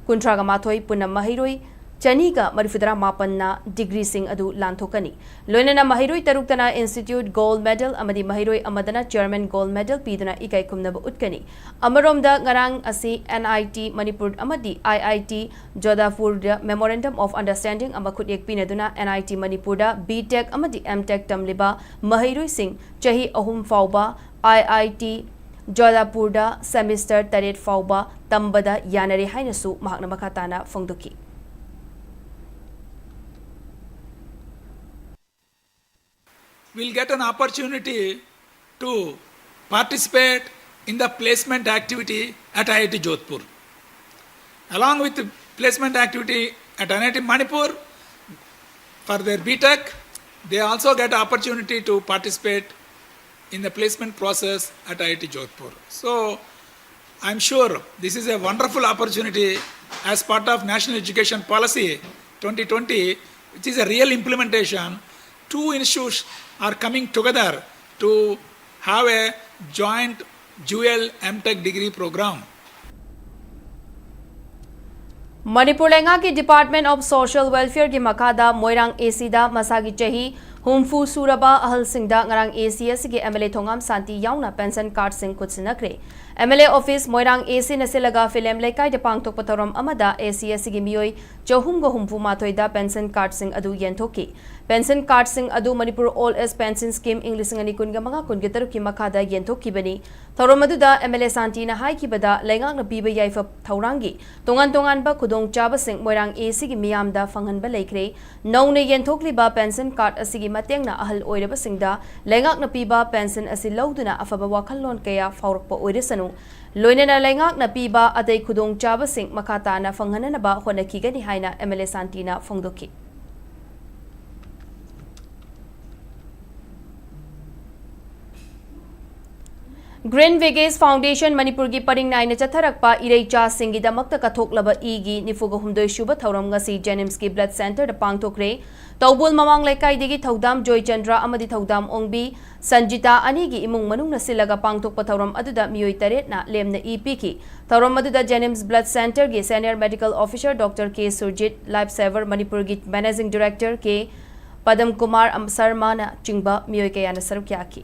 ꯀꯨꯟꯊ꯭ꯔꯥꯒ ꯃꯥꯊꯣꯏ ꯄꯨꯟꯅ ꯃꯍꯩꯔꯣꯏ ꯆꯅꯤꯒ ꯃꯔꯤꯐꯨꯇꯔꯥ ꯃꯥꯄꯟꯅ degreeꯁꯤꯡ ꯑꯗꯨ ꯂꯥꯟꯊꯣꯛꯀꯅꯤ꯫ ꯂꯣꯏꯅꯅ ꯃꯍꯩꯔꯣꯏ ꯇꯔꯨꯛꯇꯅ Institute Gold Medal ꯑꯃꯗꯤ ꯃꯍꯩꯔꯣꯏ ꯑꯃꯗꯅ Chairman Gold Medal ꯄꯤꯗꯨꯅ ꯏꯀꯥꯏ ꯈꯨꯝꯅꯕ ꯎꯠꯀꯅꯤ꯫ ꯑꯃꯔꯣꯝꯗ ꯉꯔꯥꯡ ꯑꯁꯤ N I T ꯃꯅꯤꯄꯨꯔ ꯑꯃꯗꯤ I I T ꯖꯣꯙꯄꯨꯔꯗ Memorandum of Understanding ꯑꯃ ꯈꯨꯠꯌꯦꯛ ꯄꯤꯅꯗꯨꯅ N I T ꯃꯅꯤꯄꯨꯔꯗ B Tech ꯑꯃꯗꯤ M Tech ꯇꯝꯂꯤꯕ ꯃꯍꯩꯔꯣꯏꯁꯤꯡ ꯆꯍꯤ ꯑꯍꯨꯝ ꯐꯥꯎꯕ I I T ꯖꯣꯙꯄꯨꯔꯗ semester ꯇꯔꯦꯠ ꯐꯥꯎꯕ ꯇꯝꯕꯗ ꯌꯥꯅꯔꯦ ꯍꯥꯏꯅꯁꯨ ꯃꯍꯥꯛꯅ ꯃꯈꯥ ꯇꯥꯅ ꯐꯣꯡꯗꯣꯛꯈꯤ꯫ We'll get an opportunity to participate in the placement activity at I I T Jodhpur. Along with the placement activity at I I T Manipur, for their B Tech, they also get opportunity to participate in the placement process at I I T Jodhpur. So, I'm sure this is a wonderful opportunity as part of National Education Policy twenty twenty, which is a real implementation. Two institutes are coming together to have a joint dual M Tech degree program. Manipur ꯂꯩꯉꯥꯛꯀꯤ Department of Social Welfareꯒꯤ ꯃꯈꯥꯗ ꯃꯣꯏꯔꯥꯡ ACꯗ ꯃꯁꯥꯒꯤ ꯆꯍꯤ ꯍꯨꯝꯐꯨ ꯁꯨꯔꯕ ꯑꯍꯜꯁꯤꯡꯗ ꯉꯔꯥꯡ ꯑꯦ ꯁꯤ ꯑꯁꯤꯒꯤ ꯑꯦꯝ ꯑꯦꯜ ꯑꯦ ꯊꯣꯉꯥꯝ ꯁꯥꯟꯇꯤ ꯌꯥꯎꯅ ꯄꯦꯟꯁꯟ ꯀꯥꯔꯗꯁꯤꯡ ꯈꯨꯠꯁꯤꯟꯅꯈ꯭ꯔꯦ꯫ M L A office Moirang A ꯁꯤꯅ ꯁꯤꯜꯂꯒ ꯐꯤꯂꯦꯝ ꯂꯩꯀꯥꯏꯗ ꯄꯥꯡꯊꯣꯛꯄ ꯊꯧꯔꯝ ꯑꯃꯗ ꯑꯦ ꯁꯤ ꯑꯁꯤꯒꯤ ꯃꯤꯑꯣꯏ ꯆꯍꯨꯝꯒ ꯍꯨꯝꯐꯨ ꯃꯥꯊꯣꯏꯗ ꯄꯦꯟꯁꯟ ꯀꯥꯔꯗꯁꯤꯡ ꯑꯗꯨ ꯌꯦꯟꯊꯣꯛꯈꯤ꯫ ꯄꯦꯟꯁꯟ ꯀꯥꯔꯗꯁꯤꯡ ꯑꯗꯨ Manipur old age pension scheme ꯏꯪ ꯂꯤꯁꯤꯡ ꯑꯅꯤ ꯀꯨꯟꯒ ꯃꯉꯥ ꯀꯨꯟꯒ ꯇꯔꯨꯛꯀꯤ ꯃꯈꯥꯗ ꯌꯦꯟꯊꯣꯛꯈꯤꯕꯅꯤ꯫ ꯊꯧꯔꯝ ꯑꯗꯨꯗ ꯑꯦꯝ ꯑꯦꯜ ꯑꯦ ꯁꯥꯟꯇꯤꯅ ꯍꯥꯏꯈꯤꯕꯗ, ꯂꯩꯉꯥꯛꯅ ꯄꯤꯕ ꯌꯥꯏꯐ ꯊꯧꯔꯥꯡꯒꯤ ꯇꯣꯉꯥꯟ ꯇꯣꯉꯥꯟꯕ ꯈꯨꯗꯣꯡꯆꯥꯕꯁꯤꯡ ꯃꯣꯏꯔꯥꯡ ꯑꯦ ꯁꯤꯒꯤ ꯃꯤꯌꯥꯝꯗ ꯐꯪꯍꯟꯕ ꯂꯩꯈ꯭ꯔꯦ꯫ ꯅꯧꯅ ꯌꯦꯟꯊꯣꯛꯂꯤꯕ ꯄꯦꯟꯁꯟ ꯀꯥꯔꯗ ꯑꯁꯤꯒꯤ ꯃꯇꯦꯡꯅ ꯑꯍꯜ ꯑꯣꯏꯔꯕꯁꯤꯡꯗ ꯂꯩꯉꯥꯛꯅ ꯄꯤꯕ ꯄꯦꯟꯁꯟ ꯑꯁꯤ ꯂꯧꯗꯨꯅ ꯑꯐꯕ ꯋꯥꯈꯜꯂꯣꯟ ꯀꯌꯥ ꯐꯥꯎꯔꯛꯄ ꯑꯣꯏꯔꯁꯅꯨ, ꯂꯣꯏꯅꯅ ꯂꯩꯉꯥꯛꯅ ꯄꯤꯕ ꯑꯇꯩ ꯈꯨꯗꯣꯡꯆꯥꯕꯁꯤꯡ ꯃꯈꯥ ꯇꯥꯅ ꯐꯪꯍꯟꯅꯅꯕ ꯍꯣꯠꯅꯈꯤꯒꯅꯤ ꯍꯥꯏꯅ ꯑꯦꯝ ꯑꯦꯜ ꯑꯦ ꯁꯥꯟꯇꯤꯅ ꯐꯣꯡꯗꯣꯛꯈꯤ꯫ Green Vegas Foundation ꯃꯅꯤꯄꯨꯔꯒꯤ ꯄꯔꯤꯡ ꯅꯥꯏꯅ ꯆꯠꯊꯔꯛꯄ ꯏꯔꯩꯆꯥꯁꯤꯡꯒꯤꯗꯃꯛꯇ ꯀꯠꯊꯣꯛꯂꯕ ꯏꯒꯤ ꯅꯤꯐꯨꯒ ꯍꯨꯝꯗꯣꯏ ꯁꯨꯕ ꯊꯧꯔꯝ ꯉꯁꯤ ꯖꯦꯅꯤꯝꯁꯀꯤ ꯕ꯭ꯂꯗ ꯁꯦꯟꯇꯔꯗ ꯄꯥꯡꯊꯣꯛꯈ꯭ꯔꯦ꯫ ꯇꯧꯕꯨꯜ ꯃꯃꯥꯡ ꯂꯩꯀꯥꯏꯗꯒꯤ ꯊꯧꯗꯥꯝ ꯖꯣꯏꯆꯟꯗ꯭ꯔ ꯑꯃꯗꯤ ꯊꯧꯗꯥꯝ ꯑꯣꯡꯕꯤ ꯁꯟꯖꯤꯇꯥ ꯑꯅꯤꯒꯤ ꯏꯃꯨꯡ ꯃꯅꯨꯡꯅ ꯁꯤꯜꯂꯒ ꯄꯥꯡꯊꯣꯛꯄ ꯊꯧꯔꯝ ꯑꯗꯨꯗ ꯃꯤꯑꯣꯏ ꯇꯔꯦꯠꯅ ꯂꯦꯝꯅ ꯏ ꯄꯤꯈꯤ꯫ ꯊꯧꯔꯝ ꯑꯗꯨꯗ ꯖꯦꯅꯤꯝꯁ ꯕ꯭ꯂꯗ ꯁꯦꯟꯇꯔꯒꯤ ꯁꯦꯅꯤꯌꯔ ꯃꯦꯗꯤꯀꯦꯜ ꯑꯣꯐꯤꯁꯔ ꯗꯣꯛꯇꯔ ꯀꯦ ꯁꯨꯔꯖꯤꯠ, ꯂꯥꯏꯐ ꯁꯦꯚꯔ ꯃꯅꯤꯄꯨꯔꯒꯤ ꯃꯦꯅꯦꯖꯤꯡ ꯗꯤꯔꯦꯛꯇꯔ ꯀꯦ ꯄꯗꯝ ꯀꯨꯃꯥꯔ ꯁꯔꯃꯥꯅ ꯆꯤꯡꯕ ꯃꯤꯑꯣꯏ ꯀꯌꯥꯅ ꯁꯔꯨꯛ ꯌꯥꯈꯤ꯫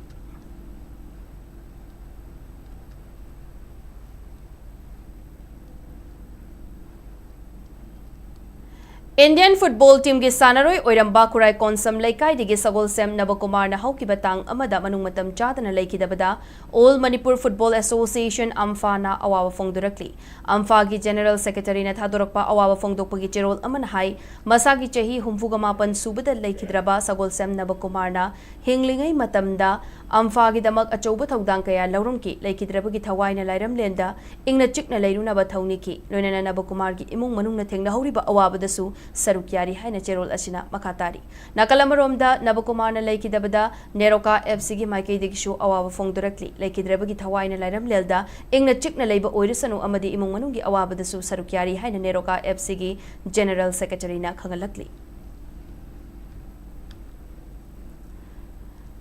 ꯏꯟꯗꯤꯌꯟ ꯐꯨꯠꯕꯣꯜ ꯇꯤꯝꯒꯤ ꯁꯥꯟꯅꯔꯣꯏ ꯑꯣꯏꯔꯝꯕ ꯈꯨꯔꯥꯏ ꯀꯣꯟꯁꯝ ꯂꯩꯀꯥꯏꯗꯒꯤ ꯁꯒꯣꯜꯁꯦꯝ ꯅꯕꯀꯨꯃꯥꯔꯅ ꯍꯧꯈꯤꯕ ꯇꯥꯡ ꯑꯃꯗ ꯃꯅꯨꯡ ꯃꯇꯝ ꯆꯥꯗꯅ ꯂꯩꯈꯤꯗꯕꯗ All Manipur Football Association, ꯑꯝꯐꯥꯅ ꯑꯋꯥꯕ ꯐꯣꯡꯗꯣꯔꯛꯂꯤ꯫ ꯑꯝꯐꯥꯒꯤ ꯖꯦꯅꯔꯦꯜ ꯁꯦꯀ꯭ꯔꯦꯇꯔꯤꯅ ꯊꯥꯗꯣꯔꯛꯄ ꯑꯋꯥꯕ ꯐꯣꯡꯗꯣꯛꯄꯒꯤ ꯆꯦꯔꯣꯜ ꯑꯃꯅ ꯍꯥꯏ, ꯃꯁꯥꯒꯤ ꯆꯍꯤ ꯍꯨꯝꯐꯨꯒ ꯃꯥꯄꯟ ꯁꯨꯕꯗ ꯂꯩꯈꯤꯗ꯭ꯔꯕ ꯁꯒꯣꯜꯁꯦꯝ ꯅꯕꯀꯨꯃꯥꯔꯅ ꯍꯤꯡꯂꯤꯉꯩ ꯃꯇꯝꯗ ꯑꯝꯐꯥꯒꯤꯗꯃꯛ ꯑꯆꯧꯕ ꯊꯧꯗꯥꯡ ꯀꯌꯥ ꯂꯧꯔꯝꯈꯤ꯫ ꯂꯩꯈꯤꯗ꯭ꯔꯕꯒꯤ ꯊꯋꯥꯏꯅ ꯂꯥꯏꯔꯝꯂꯦꯟꯗ ꯏꯪꯅ ꯆꯤꯛꯅ ꯂꯩꯔꯨꯅꯕ ꯊꯧꯅꯤꯈꯤ꯫ ꯂꯣꯏꯅꯅ ꯅꯕꯀꯨꯃꯥꯔꯒꯤ ꯏꯃꯨꯡ ꯃꯅꯨꯡꯅ ꯊꯦꯡꯅꯍꯧꯔꯤꯕ ꯑꯋꯥꯕꯗꯁꯨ ꯁꯔꯨꯛ ꯌꯥꯔꯤ ꯍꯥꯏꯅ ꯆꯦꯔꯣꯜ ꯑꯁꯤꯅ ꯃꯈꯥ ꯇꯥꯔꯤ꯫ ꯅꯥꯀꯜ ꯑꯃꯔꯣꯝꯗ, ꯅꯕꯀꯨꯃꯥꯔꯅ ꯂꯩꯈꯤꯗꯕꯗ ꯅꯦꯔꯣꯀꯥ ꯑꯦꯐ ꯁꯤꯒꯤ ꯃꯥꯏꯀꯩꯗꯒꯤꯁꯨ ꯑꯋꯥꯕ ꯐꯣꯡꯗꯣꯔꯛꯂꯤ꯫ ꯂꯩꯈꯤꯗ꯭ꯔꯕꯒꯤ ꯊꯋꯥꯏꯅ ꯂꯥꯏꯔꯝꯂꯦꯜꯗ ꯏꯪꯅ ꯆꯤꯛꯅ ꯂꯩꯕ ꯑꯣꯏꯔꯁꯅꯨ ꯑꯃꯗꯤ ꯏꯃꯨꯡ ꯃꯅꯨꯡꯒꯤ ꯑꯋꯥꯕꯗꯁꯨ ꯁꯔꯨꯛ ꯌꯥꯔꯤ ꯍꯥꯏꯅ ꯅꯦꯔꯣꯀꯥ ꯑꯦꯐ ꯁꯤꯒꯤ ꯖꯦꯅꯔꯦꯜ ꯁꯦꯀ꯭ꯔꯦꯇꯔꯤꯅ ꯈꯪꯍꯜꯂꯛꯂꯤ꯫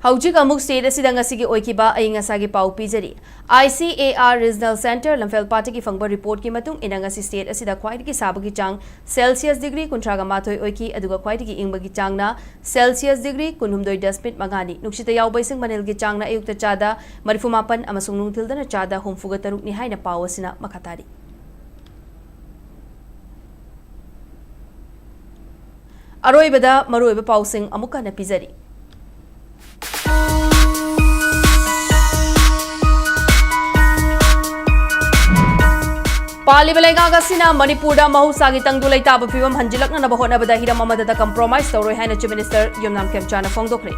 ꯍꯧꯖꯤꯛ ꯑꯃꯨꯛ state ꯑꯁꯤꯗ ꯉꯁꯤꯒꯤ ꯑꯣꯏꯈꯤꯕ ꯑꯏꯪ ꯑꯁꯥꯒꯤ ꯄꯥꯎ ꯄꯤꯖꯔꯤ꯫ I C A R Regional Centre ꯂꯝꯐꯦꯜꯄꯥꯠꯇꯒꯤ ꯐꯪꯕ reportꯀꯤ ꯃꯇꯨꯡ ꯏꯟꯅ, ꯉꯁꯤ state ꯑꯁꯤꯗ ꯈ꯭ꯋꯥꯏꯗꯒꯤ ꯁꯥꯕꯒꯤ ꯆꯥꯡ Celsius degree ꯀꯨꯟꯊ꯭ꯔꯥꯒ ꯃꯥꯊꯣꯏ ꯑꯣꯏꯈꯤ, ꯑꯗꯨꯒ ꯈ꯭ꯋꯥꯏꯗꯒꯤ ꯏꯪꯕꯒꯤ ꯆꯥꯡꯅ Celsius degree ꯀꯨꯟꯍꯨꯝꯗꯣꯏ ꯗꯁꯃꯤꯛ ꯃꯉꯥꯅꯤ꯫ ꯅꯨꯡꯁꯤꯠꯇ ꯌꯥꯎꯕ ꯏꯁꯤꯡ ꯃꯅꯤꯜꯒꯤ ꯆꯥꯡꯅ ꯑꯌꯨꯛꯇ ꯆꯥꯗ ꯃꯔꯤꯐꯨ ꯃꯥꯄꯟ ꯑꯃꯁꯨꯡ ꯅꯨꯡꯊꯤꯜꯗꯅ ꯆꯥꯗ ꯍꯨꯝꯐꯨꯒ ꯇꯔꯨꯛꯅꯤ ꯍꯥꯏꯅ ꯄꯥꯎ ꯑꯁꯤꯅ ꯃꯈꯥ ꯇꯥꯔꯤ꯫ ꯑꯔꯣꯏꯕꯗ ꯃꯔꯨꯑꯣꯏꯕ ꯄꯥꯎꯁꯤꯡ ꯑꯃꯨꯛ ꯍꯟꯅ ꯄꯤꯖꯔꯤ꯫ ꯄꯥꯜꯂꯤꯕ ꯂꯩꯉꯥꯛ ꯑꯁꯤꯅ ꯃꯅꯤꯄꯨꯔꯗ ꯃꯍꯧꯁꯥꯒꯤ ꯇꯪꯗꯨ ꯂꯩꯇꯥꯕ ꯐꯤꯕꯝ ꯍꯟꯖꯤꯜꯂꯛꯅꯅꯕ ꯍꯣꯠꯅꯕꯗ ꯍꯤꯔꯝ ꯑꯃꯠꯇꯗ compromise ꯇꯧꯔꯣꯏ ꯍꯥꯏꯅ Chief Minister ꯌꯨꯝꯅꯥꯝ ꯈꯦꯝꯆꯥꯅ ꯐꯣꯡꯗꯣꯛꯈ꯭ꯔꯦ꯫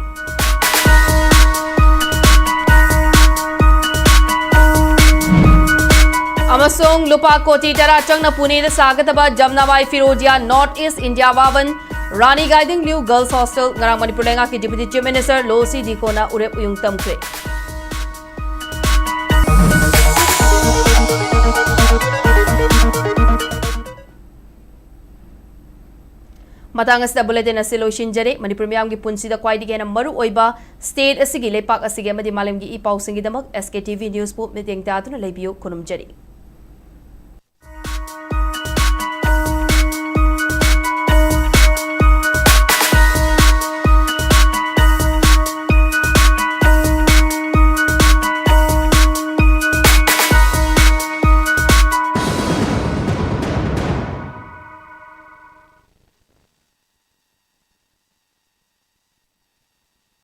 ꯑꯃꯁꯨꯡ ꯂꯨꯄꯥ ꯀꯣꯇꯤ ꯇꯔꯥ ꯆꯪꯅ ꯄꯨꯅꯦꯗ ꯁꯥꯒꯗꯕ ꯖꯝꯅꯥꯕꯥꯏ ꯐꯤꯔꯣꯗꯤꯌꯥ North East India Bhavan, ꯔꯥꯅꯤ ꯒꯥꯏꯗꯤꯡꯂꯤꯌꯨ Girls Hostel ꯉꯔꯥꯡ ꯃꯅꯤꯄꯨꯔ ꯂꯩꯉꯥꯛꯀꯤ Deputy Chief Minister ꯂꯣ ꯁꯤ ꯗꯤꯈꯣꯅ ꯎꯔꯦꯞ ꯎꯌꯨꯡ ꯇꯝꯈ꯭ꯔꯦ꯫ ꯃꯇꯥꯡ ꯑꯁꯤꯗ bulletin ꯑꯁꯤ ꯂꯣꯏꯁꯤꯟꯖꯔꯦ꯫ ꯃꯅꯤꯄꯨꯔ ꯃꯤꯌꯥꯝꯒꯤ ꯄꯨꯟꯁꯤꯗ ꯈ꯭ꯋꯥꯏꯗꯒꯤ ꯍꯦꯟꯅ ꯃꯔꯨ ꯑꯣꯏꯕ state ꯑꯁꯤꯒꯤ, ꯂꯩꯄꯥꯛ ꯑꯁꯤꯒꯤ ꯑꯃꯗꯤ ꯃꯥꯂꯦꯝꯒꯤ E ꯄꯥꯎꯁꯤꯡꯒꯤꯗꯃꯛ S K T V News ꯄꯨ ꯃꯤꯠꯌꯦꯡ ꯇꯥꯗꯨꯅ ꯂꯩꯕꯤꯌꯨ꯫ ꯈꯨꯔꯨꯝꯖꯔꯤ꯫